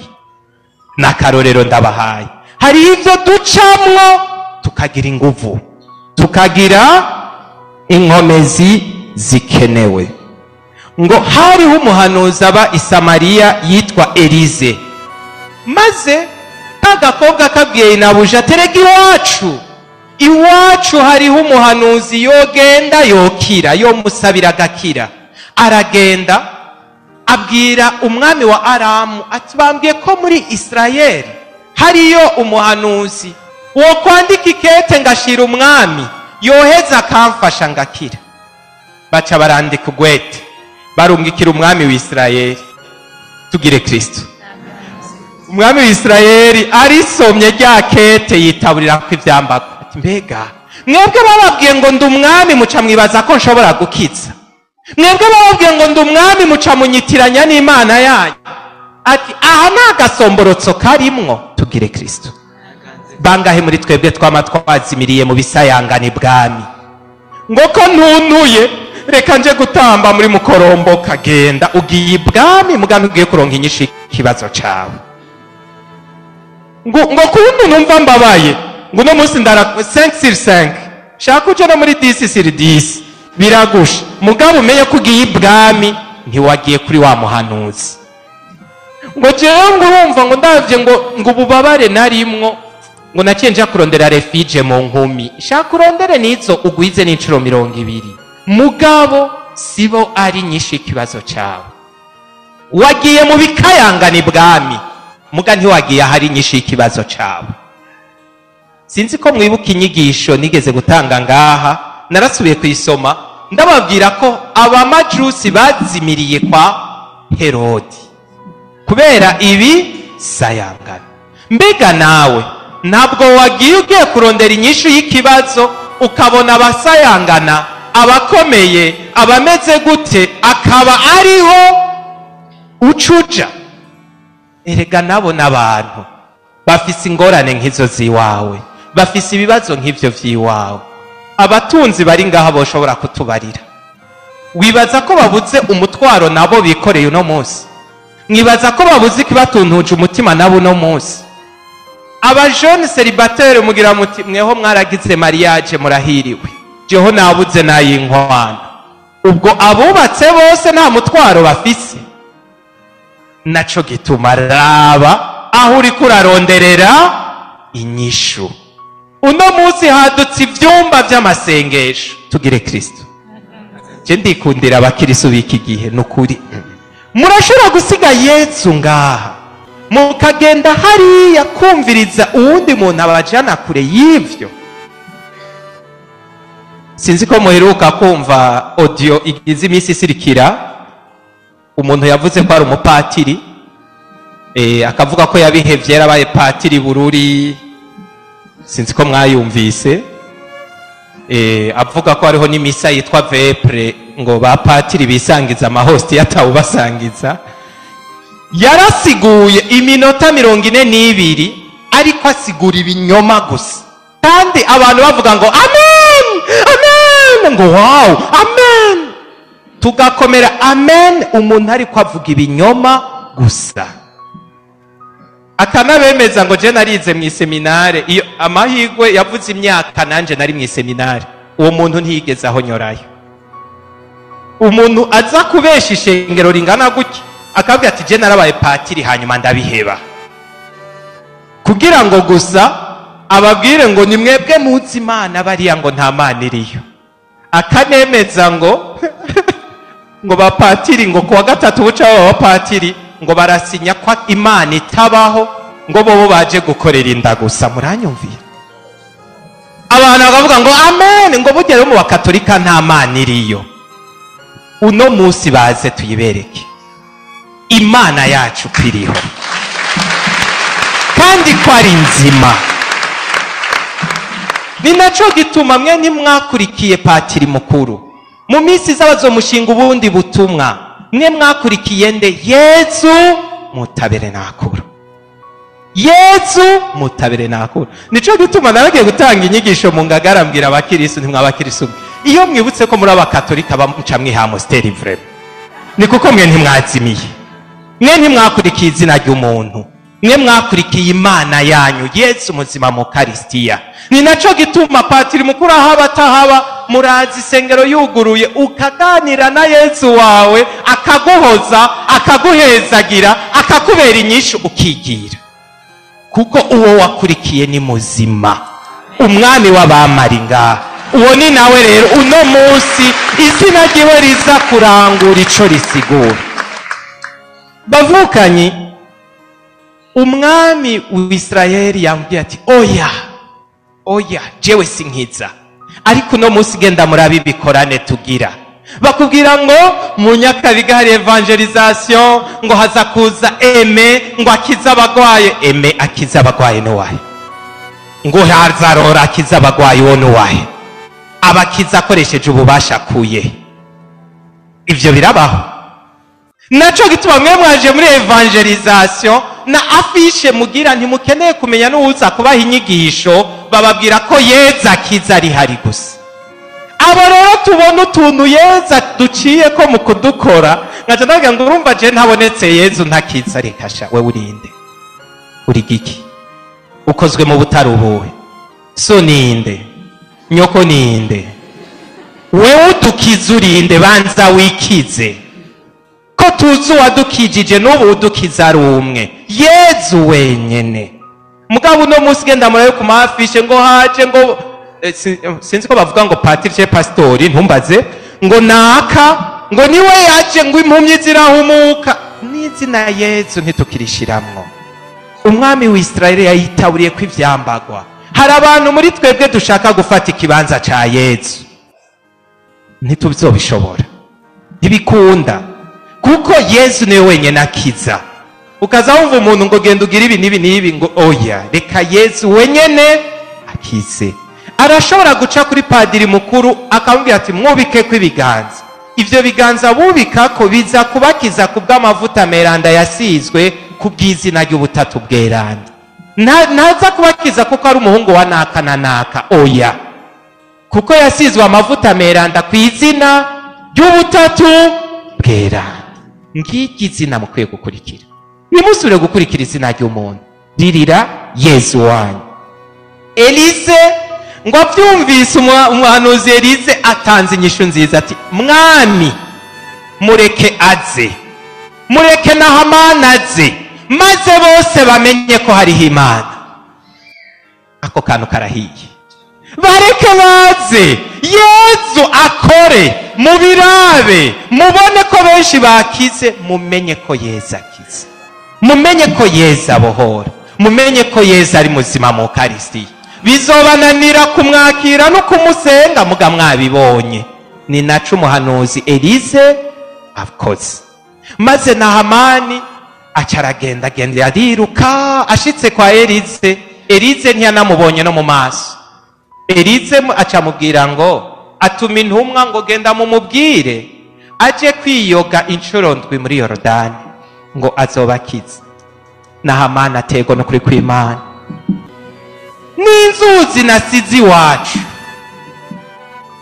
Speaker 1: N'akarorero ndabahaye. Hari ivyo ducamwo tukagira inguvu, tukagira inkomezi zikenewe. Ngo hariho umuhanuzi aba i Samariya yitwa Elize, maze kagakobwa kabwiye inabuja, terega iwacu, iwacu hariho umuhanuzi, yogenda yokira, yomusabira agakira. Aragenda abwira umwami wa Aramu ati bambwiye ko muri Isirayeli hariyo umuhanuzi, wo kwandika ikete ngashira umwami, yoheza akamfasha ngakira. Baca barandika ugwete, barungikira umwami wa Isirayeli. Tugire Kristo. Umwami wa Isirayeli arisomye rya kete, yitaburira ko ivyambagwa. Ati mbega mwebwe bababwiye ngo ndi umwami, muca mwibaza ko nshobora gukiza? Mwebwe bababwiye ngo ndi umwami, muca munyitiranya n'Imana yanyu. Ati aha nta gasomborotso karimwo. Tugire Kristo. Bangahe muri twebwe twama twazimiriye mu bisayangana ibwami, ngo ko ntuntuye reka nje gutamba muri mukorombo. Kagenda ugiye ibwami, mugambi ugiye kuronka inyishu ikibazo cawe. Ngo kuntu numva mbabaye, ngo uno munsi ndara 5 sur 5, shaka uje no muri 10 sur 10 biragusha, mugabo umenye ko ugiye ibwami, ntiwagiye kuri wa muhanuzi. Ngo jewe ngo urumva ngo ndavye ngo ububabare narimwo, ngo naciye nja kurondera refuge mu nkumi. Shaka urondere nizo ugwize n'incuro 20, mugabo sibo ari nyinshi ikibazo cawe. Wagiye mu bikayangana ibwami, muga ntiwagiye ahari nyinshi y'ikibazo cawe. Sinzi ko mwibuka inyigisho nigeze gutanga ngaha, narasubiye kuyisoma, ndababwira ko abamajusi bazimiriye kwa Herodi kubera ibi sayangana. Mbega nawe ntabwo wagiye ugiye kurondera inyishu y'ikibazo, ukabona abasayangana, abakomeye, abameze gute, akaba ariho ucuja? Erega nabo n'abantu bafise ingorane nk'izo ziwawe, bafise ibibazo nk'ivyo vy'iwawe. Abatunzi bari ngaha boshobora kutubarira. Wibaza ko babuze umutwaro nabo bikoreye uno munsi? Mwibaza ko babuze ikibatuntuje umutima nabo uno munsi? Aba jeunes célibataires, mugira muti mweho mwaragize mariage murahiriwe, jeho nabuze nayinkwano. Ubwo abubatse bose nta mutwaro bafise? Naco gituma raba aho uriko uraronderera inyishu. Uno munsi hadutse ivyumba vy'amasengesho. Tugire Kristo. Je ndikundira abakirisu b'iki gihe, nukuri. Murashobora gusiga Yesu ngaha, mukagenda hariya kumviriza uwundi muntu abajana kure y'ivyo. Sinzi ko muheruka kumva audio igize iminsi isirikira, umuntu yavuze ko ari umupatiri, akavuga ko yabihevye, yarabaye patiri Bururi. Sinzi ko mwayumvise. Avuga ko hariho n'imisa yitwa vêpres, ngo ba patiri bisangiza amahosti yatawubasangiza. Yarasiguye iminota 42, ariko asigura ibinyoma gusa, kandi abantu bavuga ngo amen, amen, ngo wow, amen, tugakomera amen, umuntu ariko avuga ibinyoma gusa, akanabemeza ngo je narize mu iseminare. Iyo amahirwe yavuze imyaka nanje nari mu iseminare. Uwo muntu ntiyigeze ahonyorayo. Umuntu aza kubesha ishengero ringana gutya akabwira ati je narabaye patiri hanyuma ndabiheba, kugira ngo gusa ababwire ngo ni mwebwe muzi Imana, bariya ngo nta Mana iriyo. Akanemeza ngo ngo bapatiri ngo kuwa gatatu buca baba bapatiri ngo barasinya ko Imana itabaho, ngo bobo baje gukorera inda gusa. Muranyumvira? Abantu bakavuga ngo amen, ngo burya rero mu bakatolika nta Mana iriyo. Uno munsi baze tuyibereke Imana yacu ko iriho kandi ko ari nzima. Ni naco gituma mwe ntimwakurikiye patiri mukuru mu minsi iza bazomushinga ubundi butumwa. Mwe mwakurikiye nde? Yezu mutabere nakuru, Yezu mutabere nakuru. Nico gituma naragiye gutanga inyigisho mu Ngagara, mbwira abakirisu, ntimwabakirisu iyo mwibutse ko muri abakatolika bamuca mwiha amosteri vraiment, ni kuko mwe ntimwazimiye, mwe ntimwakurikiye izina ry'umuntu, mwe mwakurikiye Imana yanyu Yezu muzima mu Karisitiya. Ni naco gituma patiri mukuru ahaba atahaba, murazi isengero yuguruye ukaganira na Yezu wawe, akaguhoza, akaguhezagira, akakubera inyishu, ukigira, kuko uwo wakurikiye ni muzima, umwami w'abamaringa. Uwo ni nawe rero uno munsi izina ryiwe riza kurangura ico risigura. Bavukanyi, umwami w'Isirayeli yambwiye ati oya oya, jewe sinkiza, ariko uno munsi genda murabi ibikorane tugira. Bakubwira ngo mu Nyakabiga hari evangelisation, ngo haza kuza eme ngo akize abagwaye. Eme akize abagwaye n'uwahe? Ngo hazarora akize abagwaye, uwo n'uwahe? Abakiza akoresheje ububasha akuye. Ivyo birabaho. Naco gituma mwe mwaje muri evangelisation na afishe mugira, ntimukeneye kumenya n'uwuza kubaha inyigisho, bababwira ko Yezu akiza ari hari gusa. Abo rero tubona utuntu Yezu duciye ko mu kudukora, nkaca ndavuga ngo urumva je ntabonetse Yezu ntakiza. Reka sha, wewe urinde, uri giki? Ukozwe mu butari ubuhe? So ninde? Nyoko ninde? Wewe udukiza urinde? Banza wikize, ko tuzi uwadukijije n'ubu udukiza ari umwe, Yezu wenyene. Mugabo uno munsi genda murabe ku mafishe ngo haje ngo sinzi ko bavuga ngo patiri ce pastori, ntumbaze, ngo naka ngo niwe yaje ngo impumyi zirahumuka. N'izina Yezu ntitukirishiramwo. Umwami w'Isirayeli yayitaburiye ko ivyambagwa. Hari abantu muri twebwe dushaka gufata ikibanza ca Yezu, ntituzobishobora, ntibikunda, kuko Yezu niwe wenyene akiza. Ukaza wumva umuntu ngo genda ugire ibi n'ibi n'ibi, ngo oya, reka Yezu wenyene akize. Arashobora guca kuri padiri mukuru akamubwira ati mwubike ko ibiganza. Ivyo biganza bubika ko biza kubakiza kubw'amavuta meranda yasizwe kubw'izina ry'ubutatu bweranda. Ntaza kubakiza kuko ari umuhungu wa naka na naka, oya, kuko yasizwe amavuta meranda ku izina ry'ubutatu bweranda. Ngiki izina mukwiye gukurikira. Nimusubire gukurikira izina ry'umuntu, ririra Yezu wanyu. Elise ngo abyumvise, umuhanuzi Elise atanze inyishu nziza ati mwami mureke aze, mureke na Hamani aze, maze bose bamenye ko hariho Imana. Ako kantu karahiye. Bareke baze, Yezu akore, mubirabe, mubone ko benshi bakize, mumenye ko Yezu akize, mumenye ko Yezu abohora, mumenye ko Yezu ari muzima mu Karisitiya. Bizobananira kumwakira no kumusenga muga mwabibonye. Ni naco umuhanuzi Elise akoze. Maze na Hamani aca aragenda, agenda ariruka, ashitse kwa Elise, Elise ntiyanamubonye no mu maso. Elise acamubwira ngo atuma intumwa ngo genda mumubwire aje kwiyoga inshuro ndwi muri Yorodani ngo azobakize. Na Hamani ategwa no kuri kw'Imana. N'inzuzi nasize iwacu,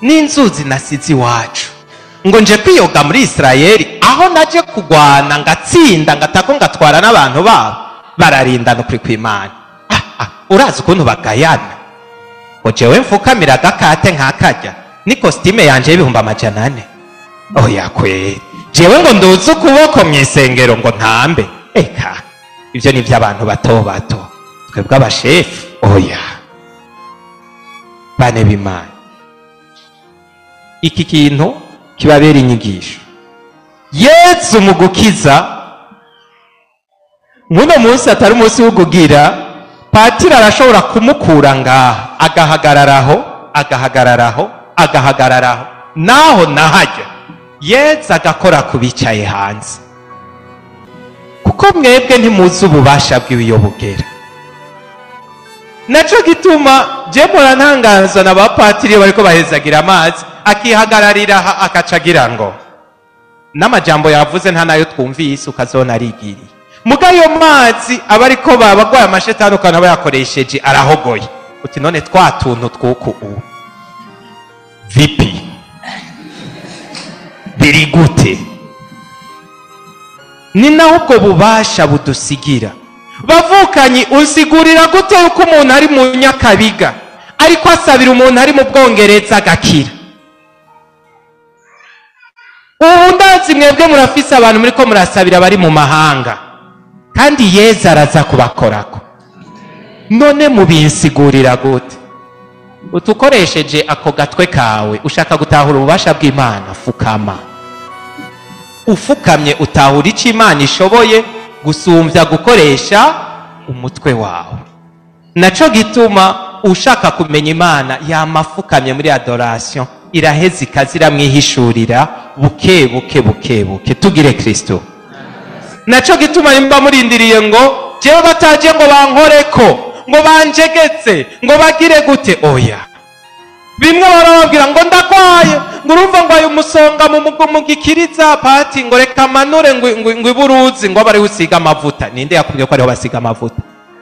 Speaker 1: n'inzuzi nasize iwacu, ngo nje kwiyoga muri Isirayeli aho naje kugwana ngatsinda ngatako ngatwara n'abantu babo, bararinda no kuri kw'Imana. Urazi ukuntu bagayana ngo jewe mfukamira agakate nkakarya, Ni kositime yanje y'400,000. Oya kwe, jewe ngo nduze ukuboko mu isengero ngo ntambe. Eka, ibyo ni iby'abantu bato bato, twebwe abashefu oya. Bane b'Imana, iki kintu kibabera inyigisho. Yezu mu gukiza, muno munsi atari umunsi wo kugira, patiri arashobora kumukura ngaha agahagararaho, agahagararaho, agahagararaho, naho nahajya Yezu agakora ku bicaye hanze, kuko mwebwe ntimuzi ububasha bw'iyo bugera. Naco gituma je murantangazwa na ba patiri bariko bahezagira amazi, akihagararira akacagira ngo n'amajambo yavuze nta nayo twumvise, ukazona arigiriye. Muga ayo mazi abariko babagwaye amashetani ukabona bayakoresheje arahogoye, uti none twa tuntu twuku ubu vipi biri gute? Ni naho ubwo bubasha budusigira. Bavukanyi, unsigurira gute yuko umuntu ari mu Nyakabiga ariko asabira umuntu ari mu Bwongereza agakira? Ubu ndazi mwebwe murafise abantu muriko murasabira bari mu mahanga, kandi Yezu araza kubakorako. None mubinsigurira gute? Utukoresheje ako gatwe kawe ushaka gutahura ububasha bw'Imana, fukama. Ufukamye utahura icyo Imana ishoboye gusumbya gukoresha umutwe wawe. Naco gituma ushaka kumenya Imana yamafukamye muri adoration, iraheza ikaziramwihishurira buke buke buke buke. Tugire Kristo. Naco gituma nimba murindiriye ngo jewe bataje ngo bankoreko, ngo banjegetse, ngo bagire gute, oya. Bimwe barababwira ngo ndakwaye, ngo urumva ngo ayo umusonga mu gikiriza pati, ngo reka manure ngo iburuzi, ngo abari usiga amavuta. Ninde yakubwiye ko ariho basiga amavuta?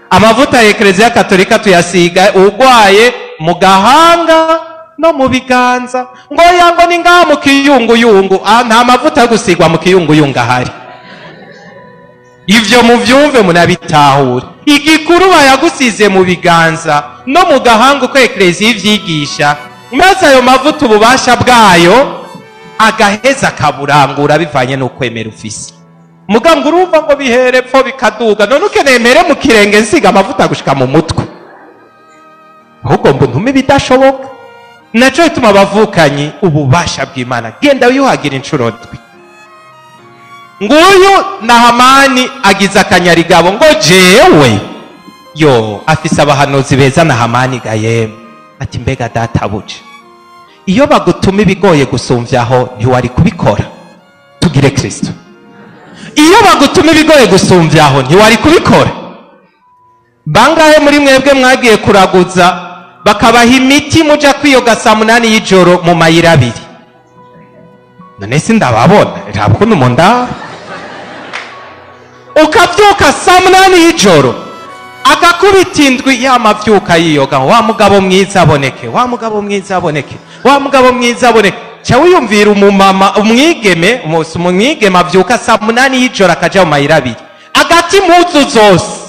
Speaker 1: Amavuta ya Eklezia Katolika tuyasiga ugwaye mu gahanga no mu biganza. Ngo yango ni ngaha mu kiyunguyungu. Nta mavuta yo gusigwa mu kiyunguyungu ahari. Ivyo muvyumve munabitahure. Igikuru bayagusize mu biganza no mu gahanga uko Eklezia ivyigisha, maze ayo mavuta ububasha bwayo agaheza akaburangura bivanye n'ukwemera ufise. Muganga urumva ngo bihere pfo bikaduga, none ukeneye mere mu kirenge nsiga amavuta gushika mu mutwe, ahubwo mbu ntume bidashoboka. Naco bituma abavukanyi ububasha bw'Imana, genda wiyuhagira inshuro ndwi. Nguyu Nahamani agize akanyarigabo ngo jewe yo afise abahanuzi beza. Nahamani gayemu ati mbega databuja, iyo bagutuma ibigoye gusumvyaho ntiwari kubikora. Tugire Kristo. Iyo bagutuma ibigoye gusumvyaho ntiwari kubikora. Bangahe muri mwebwe mwagiye kuraguza bakabaha imiti muja kwiyoga saa 8 y'ijoro mu mayira abiri? None si ndababona, ntabwo umuntu ukavyuka saa 8 y'ijoro agakubita indwi yamavyuka yiyoga, wa mugabo mwiza aboneke, wa mugabo mwiza aboneke, wa mugabo mwiza aboneke. Ca wiyumvira umumama umwigeme, umwigeme avyuka saa 8 y'ijoro akaja mu mayira abiri, agati impuzu zose,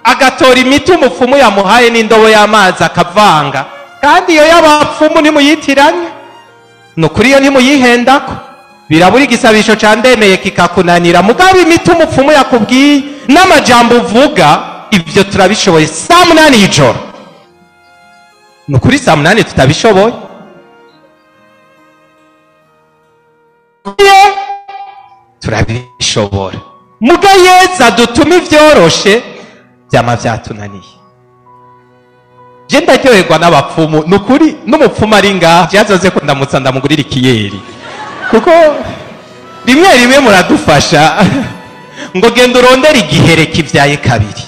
Speaker 1: agatora imiti umupfumu yamuhaye n'indobo y'amazi akavanga. Kandi iyo y'abapfumu ntimuyitiranye, nukuri iyo ntimuyihendako, birabura igisabisho ca ndemeye kikakunanira. Mugabo imiti umupfumu yakubwiye n'amajambo uvuga, ibyo turabishoboye saa 8 y'ijoro. Nukuri saa 8 tutabishoboye, turabishobora. Muga Yezu adutuma ivyoroshe vyama vyatunaniye. Je ndaryoherwa n'abapfumu, nukuri n'umupfumu ari ngaha yazoze ko ndamutsa ndamugurira ikiyeri, kuko rimwe rimwe muradufasha. Ngo genda urondere igihere kivyaye kabiri.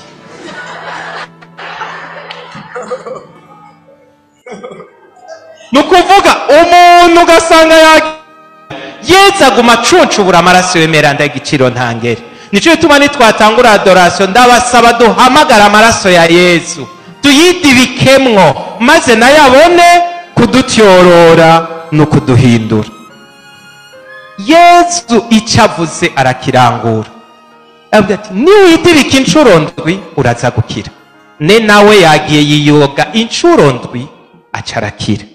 Speaker 1: Nukuvuga umuntu ugasanga Yezu aguma acuncubura amaraso y'emeranda y'igiciro ntangere. Nico gituma nitwatangura adoration ndabasaba duhamagara amaraso ya Yezu, tuyidibikemwo, maze nayo abone kudutyorora no kuduhindura. Yezu icyo avuze arakirangura. Avuga ati niwidibika inshuro ndwi uraza gukira. Ne nawe yagiye yiyoga inshuro ndwi aca arakira.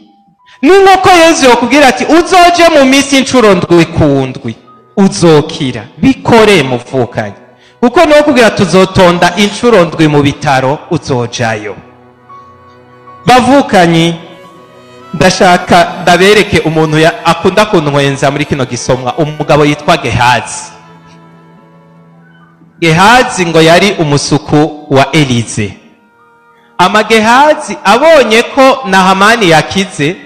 Speaker 1: Ni nk'uko Yezu yokubwira ati uzoje mu minsi inshuro ndwi ku ndwi uzokira. Bikore muvukanye, kuko niwo kubwira tuzotonda inshuro ndwi mu bitaro uzojayo. Bavukanyi, ndashaka ndabereke umuntu akunda kuntwenza muri kino gisomwa, umugabo yitwa Gehazi. Gehazi ngo yari umusuku wa Elize. Ama Gehazi abonye ko Nahamani yakize,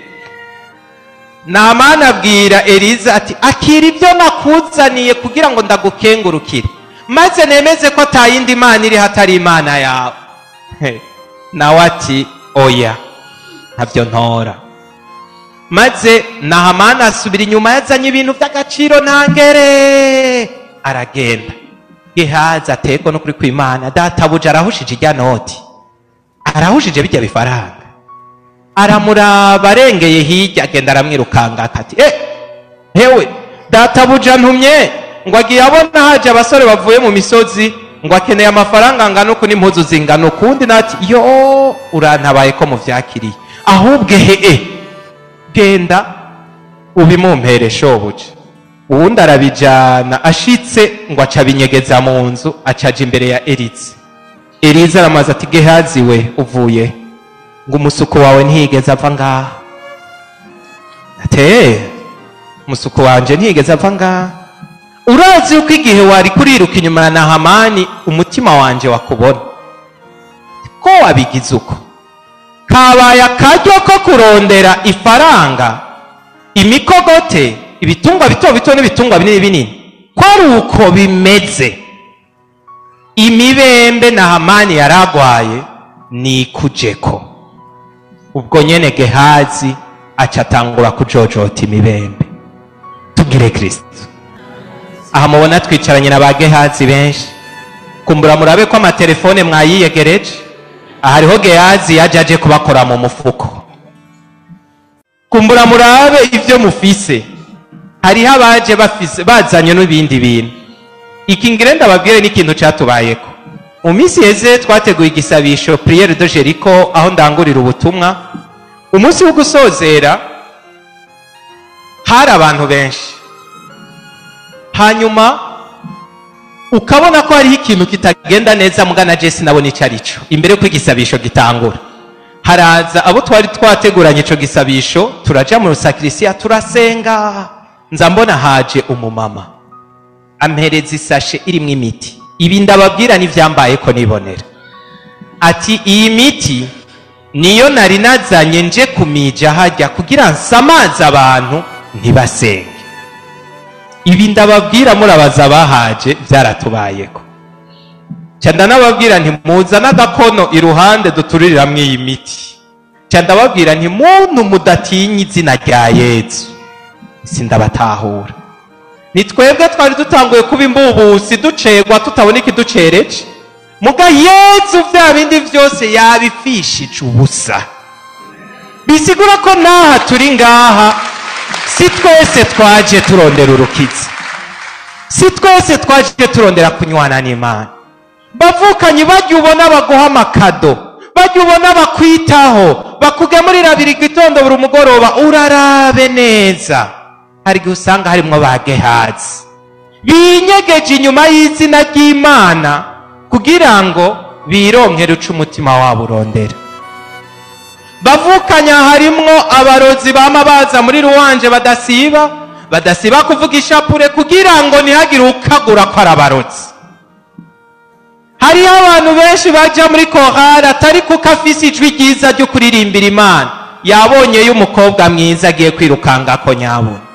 Speaker 1: Nahamani abwira Elize ati akira ibyo nakuzaniye kugira ngo ndagukengurukire, maze nemeze ko atayindi mana iri hatari Imana yawe. Nawe ati oya, ntabyo ntora. Maze Nahamani asubira inyuma yazanye ibintu by'agaciro ntangere, aragenda. Gehazi atekwa no kuri kw'Imana, databuja arahushije ijya noti, arahushije bijya bifaranga. Aramuraba arengeye hirya, agenda aramwirukanga akati hewe databuja ntumye ngo agiye abona haje abasore bavuye mu misozi ngo akeneye amafaranga angana uku n'impuzu zingana ukundi, nati yo urantabaye ko muvyakiriye, ahubwo he genda ubimumpere shobuja. Uwundi arabijana, ashitse ngo aca abinyegeza mu nzu, acaja imbere ya Elize. Elize aramaze ati Gehazi we uvuye ngo umusuku wawe ntiyigeze ava ngaha. Ate umusuku wanje ntiyigeze ava ngaha, urazi yuko igihe wari kuriruka inyuma ya Nahamani umutima wanje wakubona, ko wabigize uko kabaye akaryo ko kurondera ifaranga, imikogote, ibitungwa bito bito n'ibitungwa binini binini, ko ari uko bimeze. Imibembe Nahamani yaragwaye nikujeko. Ubwo nyene Gehazi aca atangura kujojota imibembe. Tubwire Kristo. Aha mubona twicaranye na ba Gehazi benshi, kumbura murabe ko amatelefone mwayiyegereje. Aha hariho Gehazi yaje aje kubakora mu mufuko. Kumbura murabe ivyo mufise, hariho abaje bafise bazanye n'ibindi bintu. Iki ngire ndababwire n'ikintu catubayeko. Mu minsi yeze twateguye igisabisho Prière de Jericho, aho ndangurira ubutumwa. Umunsi wo gusozera hari abantu benshi, hanyuma ukabona ko hariho ikintu kitagenda neza, mugana Jesse nabona ico arico. Imbere yuko igisabisho gitangura, haraza abo twari twateguranye ico gisabisho, turaja mu sakrisiya turasenga. Nza mbona haje umumama ampereza isashe irimwo imiti. Ibi ndababwira n'ivyambaye ko nibonera. Ati iyi miti niyo nari nazanye nje kumija hajya kugira nsamaze abantu ntibasenge. Ibi ndababwira murabaza bahaje byaratubayeko. Ca ndanababwira nti muzana agakono iruhande dutuririramwo iyi miti. Ca ndababwira nti muntu mudatinya izina rya Yezu, sindabatahura. Ni twebwe twari dutanguye kuba imbubusi, ducerwa tutabona ikiducereje, muga Yezu vya bindi vyose yabifishije ubusa. Bisigura ko naha turi ngaha si twese twaje turondera urukiza, si twese twaje turondera kunywana n'Imana. Bavukanyi bajya ubona baguha amakado, bajya ubona bakwitaho, bakugemurira biri gitondo buri mugoroba, urarabe neza. Hari igihe usanga harimwo ba Gehazi binyegeje inyuma y'izina ry'Imana kugira ngo bironkere uca umutima wabo urondera. Bavukanya harimwo abarozi bama baza muri ruwanje badasiba kuvuga ishapure kugira ngo ntihagire ukagura ko ari abarozi. Hariho abantu benshi baja muri korali atari kuko afise ijwi ryiza ryo kuririmbira Imana, yabonye y'umukobwa mwiza agiye kwirukanga ko nyabona.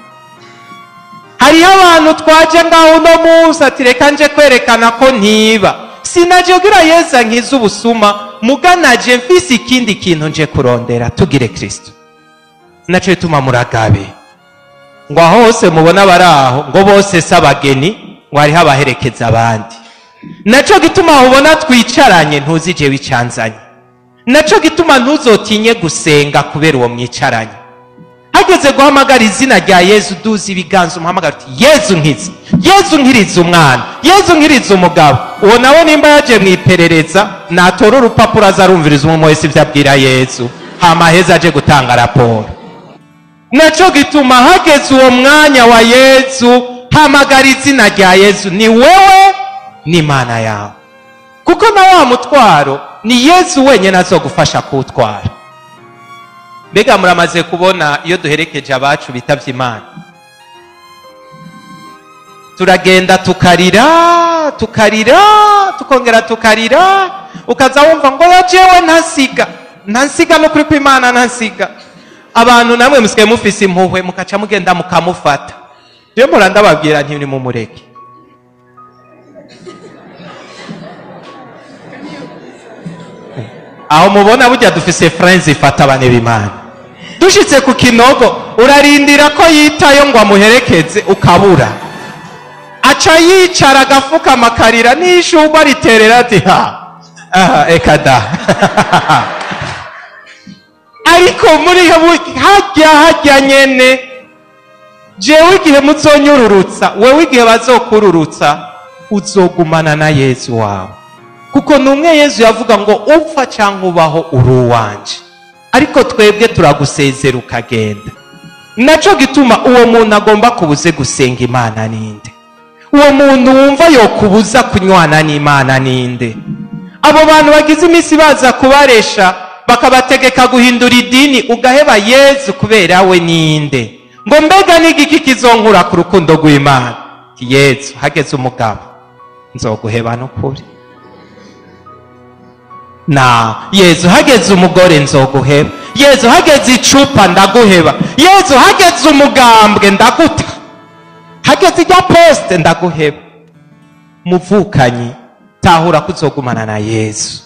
Speaker 1: Hariho abantu twaje ngaho uno munsi ati reka nje kwerekana ko ntiba, sinaje kugira Yezu ankize ubusuma, muganaje mfise ikindi kintu nje kurondera. Tugire Kristo. Naco bituma muragabe ngo aho hose mubona bari aho ngo bose si abageni, ngo hariho abaherekeza abandi. Naco gituma ubona twicaranye ntuzije wicanzanye. Naco gituma ntuzotinye gusenga kubera uwo mwicaranye. Hageze guhamagara izina rya Yezu, duzi ibiganza umuhamagara uti Yezu nkiza, Yezu nkiriza umwana, Yezu nkiriza umugabo. Uwo nawe nimba yaje mwiperereza natora urupapuro aza arumviriza umwe wese ivyo abwira Yezu, hama heza aje gutanga raporo. Naco gituma hageze uwo mwanya wa Yezu, hamagara izina rya Yezu, ni wewe n'Imana yawe, kuko na wa mutwaro ni Yezu wenyine azogufasha kuwutwara. Mbega muramaze kubona iyo duherekeje abacu bitavye Imana, turagenda tukarira tukarira tukongera tukarira, ukaza wumva ngo jewe ntasiga ntasiga, no kuri kw'Imana ntasiga. Abantu namwe musigaye mufise impuhwe, mukaca mugenda mukamufata. Jewe mpora ndababwira nti nimumureke. Aho mubona burya dufise friends ifata abana b'Imana. Dushitse ku kinogo urarindira ko yitayo ngo amuherekeze ukabura. Aca yicara agafuka amakarira n'ishurwe riterera ati ha aha eka da. Ariko muri hajya hajya nyene, jewe igihe muzonyururutsa, wewe igihe bazokururutsa, uzogumana na Yezu wawe. Kuko numwe Yezu yavuga ngo upfa cyangwa ubaho uri uwanje, ariko twebwe turagusezera ukagenda. Naco gituma uwo muntu agomba kubuze gusenga Imana ninde? Uwo muntu wumva yokubuza kunywana n'Imana ninde? Abo bantu bagize iminsi baza kubaresha bakabategeka guhindura idini, ugaheba Yezu kubera we ninde? Ngo mbega n'igiki kizonkura ku rukundo rw'Imana? Yezu hageze umugabo nzoguheba n'ukuri. Na Yezu hageze umugore nzoguheba. Yezu hageze icupa ndaguheba. Yezu hageze umugambwe ndaguta. Hageze ijya poste ndaguheba. Muvukanyi, tahura kuzogumana na Yezu.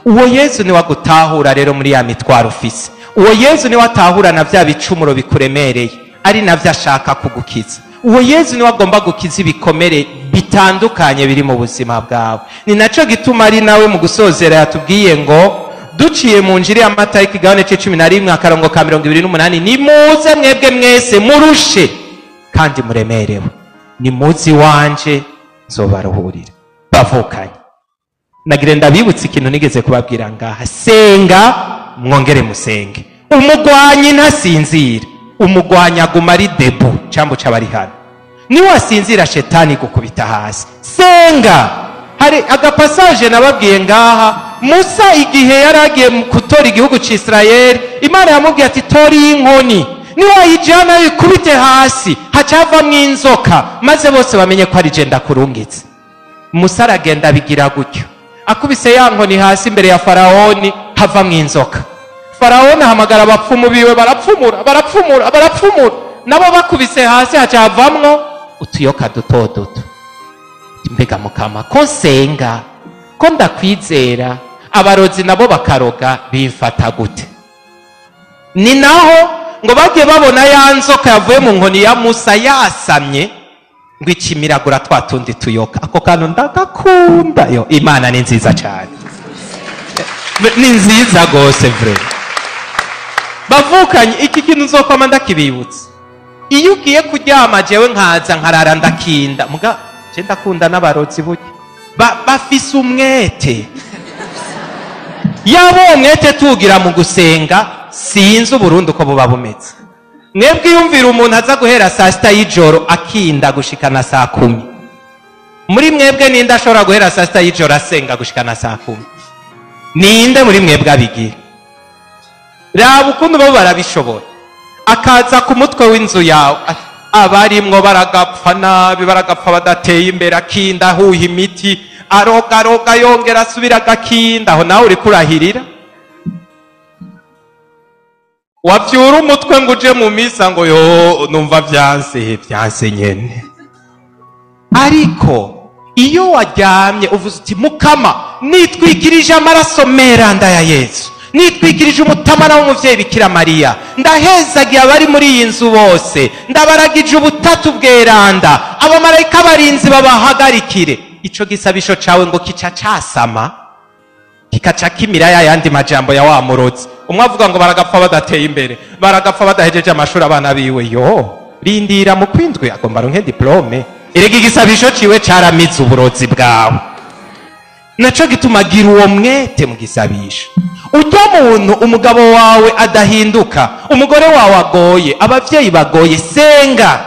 Speaker 1: Uwo Yezu ni wagutahura rero muri ya mitwaro ufise. Uwo Yezu ni watahura na vya bicumuro bikuremereye, ari navyo ashaka kugukiza. Uwo Yezu ni wagomba gukiza ibikomere bitandukanye biri mu buzima bwawe. Ni naco gituma ari nawe mu gusozera yatubwiye ngo duciye mu njiri ya Matayo ikigabane c'11 akarongo ka 28, nimuze mwebwe mwese murushe kandi muremerewe, nimuze iwanje nzobaruhurira. Bavukanye, nagire ndabibutse ikintu nigeze kubabwira ngaha: senga mwongere musenge. Umugwanyi ntasinzira, umugwanyi aguma ari debu cyambo c'abari hano. Niwasinzira shetani gukubita hasi. Senga. Hari agapassage nababwiye ngaha, Musa igihe yaragiye gutora igihugu c'Isirayeli, Imana yamubwiye ati tora iyi nkoni, niwayijana ikubite hasi hacavamwo inzoka, maze bose bamenye ko ari je ndakurungitse. Musa aragenda abigira gutyo, akubise ya nkoni hasi imbere ya Faraoni havamwo inzoka. Faraoni ahamagara abapfumu biwe, barapfumura barapfumura barapfumura, nabo bakubise hasi hacavamwo utuyoka duto duto. Mbega mukama ko nsenga, ko ndakwizera, abarozi nabo bakaroga bimfata gute? Ni naho ngo bagiye babona ya nzoka yavuye mu nkoni ya Musa yasamye, ngo ikimiragura twa tundi tuyoka. Ako kantu ndagakunda. Yo Imana ni nziza cyane, ni nziza gose vre. Bavukanye, iki kintu nzokwama ndakibibutsa. Iyo ugiye kuryama jewe nkaza nkarara ndakinda, muga je ndakunda n'abarozi burya bafise umwete. Yabo umwete tugira mu gusenga, sinzi Uburundi uko buba bumeze. Mwebwe yumvira umuntu aza guhera saa 6 y'ijoro akinda gushikana saa 10. Muri mwebwe ninde ashobora guhera saa 6 y'ijoro asenga gushikana saa 10? Ninde muri mwebwe abigira? Raba ukuntu bo barabishobora. Akaza ku mutwe w'inzu yawe, abarimwo baragapfa nabi, baragapfa badateye imbere, akinda ahuha imiti, aroga aroga yongera asubira agakinda. Aho nawe uri kurahirira, wavyura umutwe ngo uje mu misa ngo yo numva vyanse vyanse nyene. Ariko iyo waryamye uvuze uti mukama nitwikirije amaraso meranda ya Yesu, nitwikirije umutamana w'umuvyeyi Bikira Mariya, ndahezagiye abari muri iyi nzu bose, ndabaragije ubutatu bweranda, abamarayika barinzi babahagarikire. Ico gisabisho cawe ngo kica casama, kikaca kimira ya yandi majambo ya wa murozi. Umwe avuga ngo baragapfa badateye imbere, baragapfa badahejeje amashuri abana biwe. Yo rindira mu kwindwi agomba aronke diplome. Erega igisabisho ciwe caramize uburozi bwawe. Naco gituma gira uwo mwete mu gisabisho. Ujya muntu umugabo wawe adahinduka, umugore wawe agoye, abavyeyi bagoye, senga.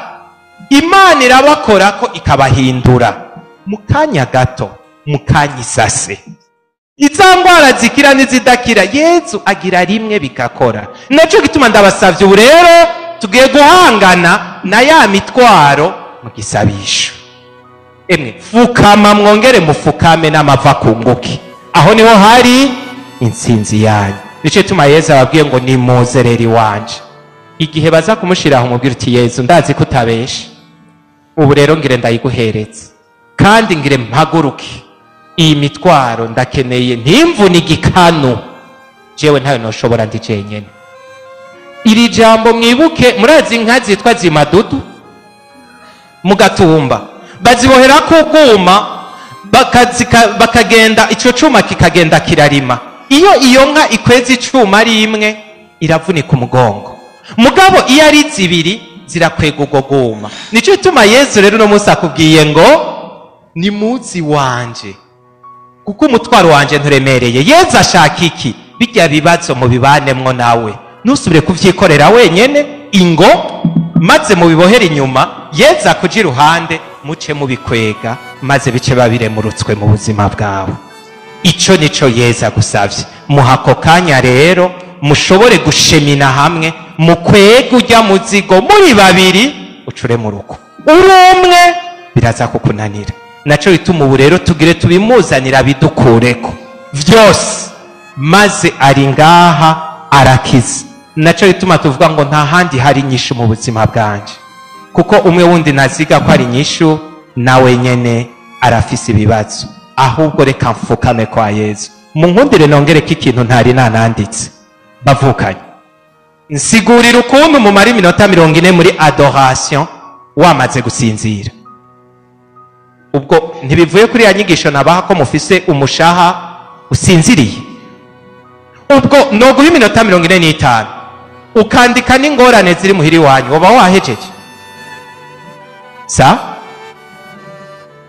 Speaker 1: Imana irabakora ko ikabahindura mu kanya gato, mu kanya isase. Iza ngwara zikira n'izidakira, Yezu agira rimwe bigakora. Naco gituma ndabasavye ubu rero tugiye guhangana na ya mitwaro mu gisabisho. Emwe fukama, mwongere mufukame n'amava kunguke, aho niho hari intsinzi yanyu. Nico gituma Yezu ababwiye ngo nimuze rero iwanje. Igihe baza kumushiraho umubwira uti Yezu ndazi ko utabesha, ubu rero ngire ndayiguheretse, kandi ngire mpaguruke, iyi mitwaro ndakeneye, ntimvune igikanu, jewe ntayo noshobora ndi jenyene. Iri jambo mwibuke, murazi inka zitwa zimadudu mu Gatumba, bazibohera ku bwuma bakagenda, ico cuma kikagenda kirarima. Iyo iyo nka ikweza icuma ari imwe iravunika umugongo, mugabo iyo ari zibiri zirakwega ubwo bwuma. Nico gituma Yezu rero uno munsi akubwiye ngo ni muzi wanje, kuko umutwaro wanje nturemereye. Yezu ashaka iki? Bijya bibazo mubibanemwo nawe, ntusubire kuvyikorera wenyene, ingo maze mubibohere inyuma. Yezu akuja iruhande, muce mubikwega, maze bice babiremurutswe mu buzima bwawe. Ico nico Yezu agusavye. Muha ako kanya rero mushobore gushemina hamwe, mukwege ujya muzigo muri babiri, ucure mu rugo. Uri umwe biraza kukunanira. Naco bituma ubu rero tugire tubimuzanira bidukureko vyose, maze ari ngaha arakiza. Naco bituma tuvuga ngo nta handi hari inyishu mu buzima bwanje, kuko umwe wundi naziga ko ari inyishu, nawe nyene arafise ibibazo. Ahubwo reka mfukame kwa Yezu. Munkundire nongereko ikintu ntari nananditse. Bavukanye, nsigurira ukuntu mumara iminota 40 muri adoration wamaze gusinzira. Ubwo ntibivuye kuri ya nyigisho nabaha ko mufise umushaha usinziriye. Ubwo noguha iminota 45 ukandika n'ingorane ziri muhiri wanyu, woba wahejeje. Sa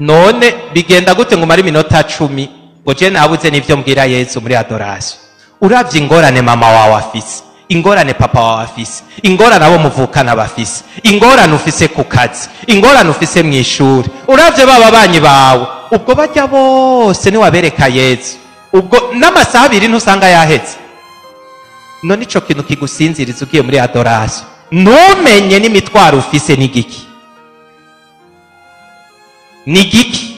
Speaker 1: none bigenda gute ngo umare iminota 10 ngo je nabuze n'ivyo mbwira Yezu muri adoration? Uravye ingorane mama wawe afise, ingorane papa wawe afise, ingorane abo muvukana bafise, ingorane ufise ku kazi, ingorane ufise mw'ishuri, uravye baba banyi bawe, ubwo bajya bose niwabereka Yezu, ubwo n'amasaha abiri ntusanga yaheze. None ico kintu kigusinziriza ugiye muri adoration, ntumenye n'imitwaro ufise n'igiki. N'igiki?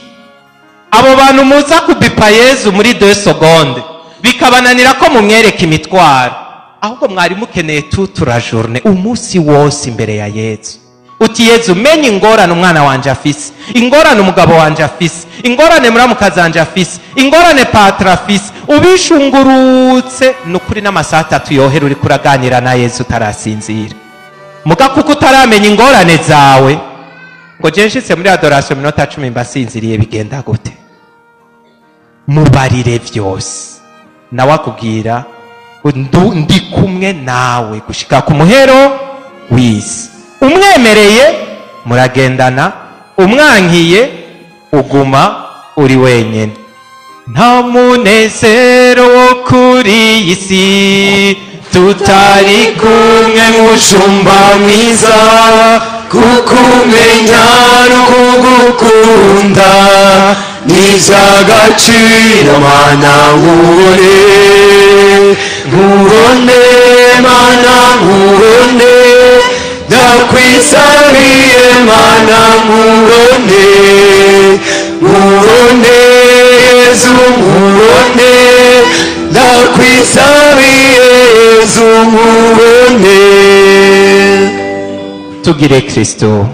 Speaker 1: Abo bantu muza kubipa Yezu muri 2 secondes bikabananira ko mumwereka imitwaro, ahubwo mwari mukeneye toute la journée, umunsi wose imbere ya Yezu. Uti Yezu menye ingorane umwana wanje afise, ingorane umugabo wanje afise, ingorane muramukazi wanje afise, ingorane patra afise, ubishungurutse. Nukuri n'amasaha 3 yohera uri kuraganira na Yezu utarasinzira. Muga kuko utaramenya ingorane zawe, ngo je nshitse muri adoration minota 10 mbasinziriye, bigenda gute? Mubarire vyose, nawe akubwira ndi kumwe nawe gushika ku muhero w'isi. Umwemereye muragendana, umwankiye uguma uri wenyene. Nta munezero wo kuri iyi si tutari kumwe,
Speaker 3: mushumba mwiza, kukumenya no kugukunda n'iby'agaciro. Mana nkubone, nkubone, Mana nkubone, ndakwisabiye Mana nkubone, nkubone Yezu nkubone, ndakwisabiye Yezu nkubone.
Speaker 1: Tugire Kristo.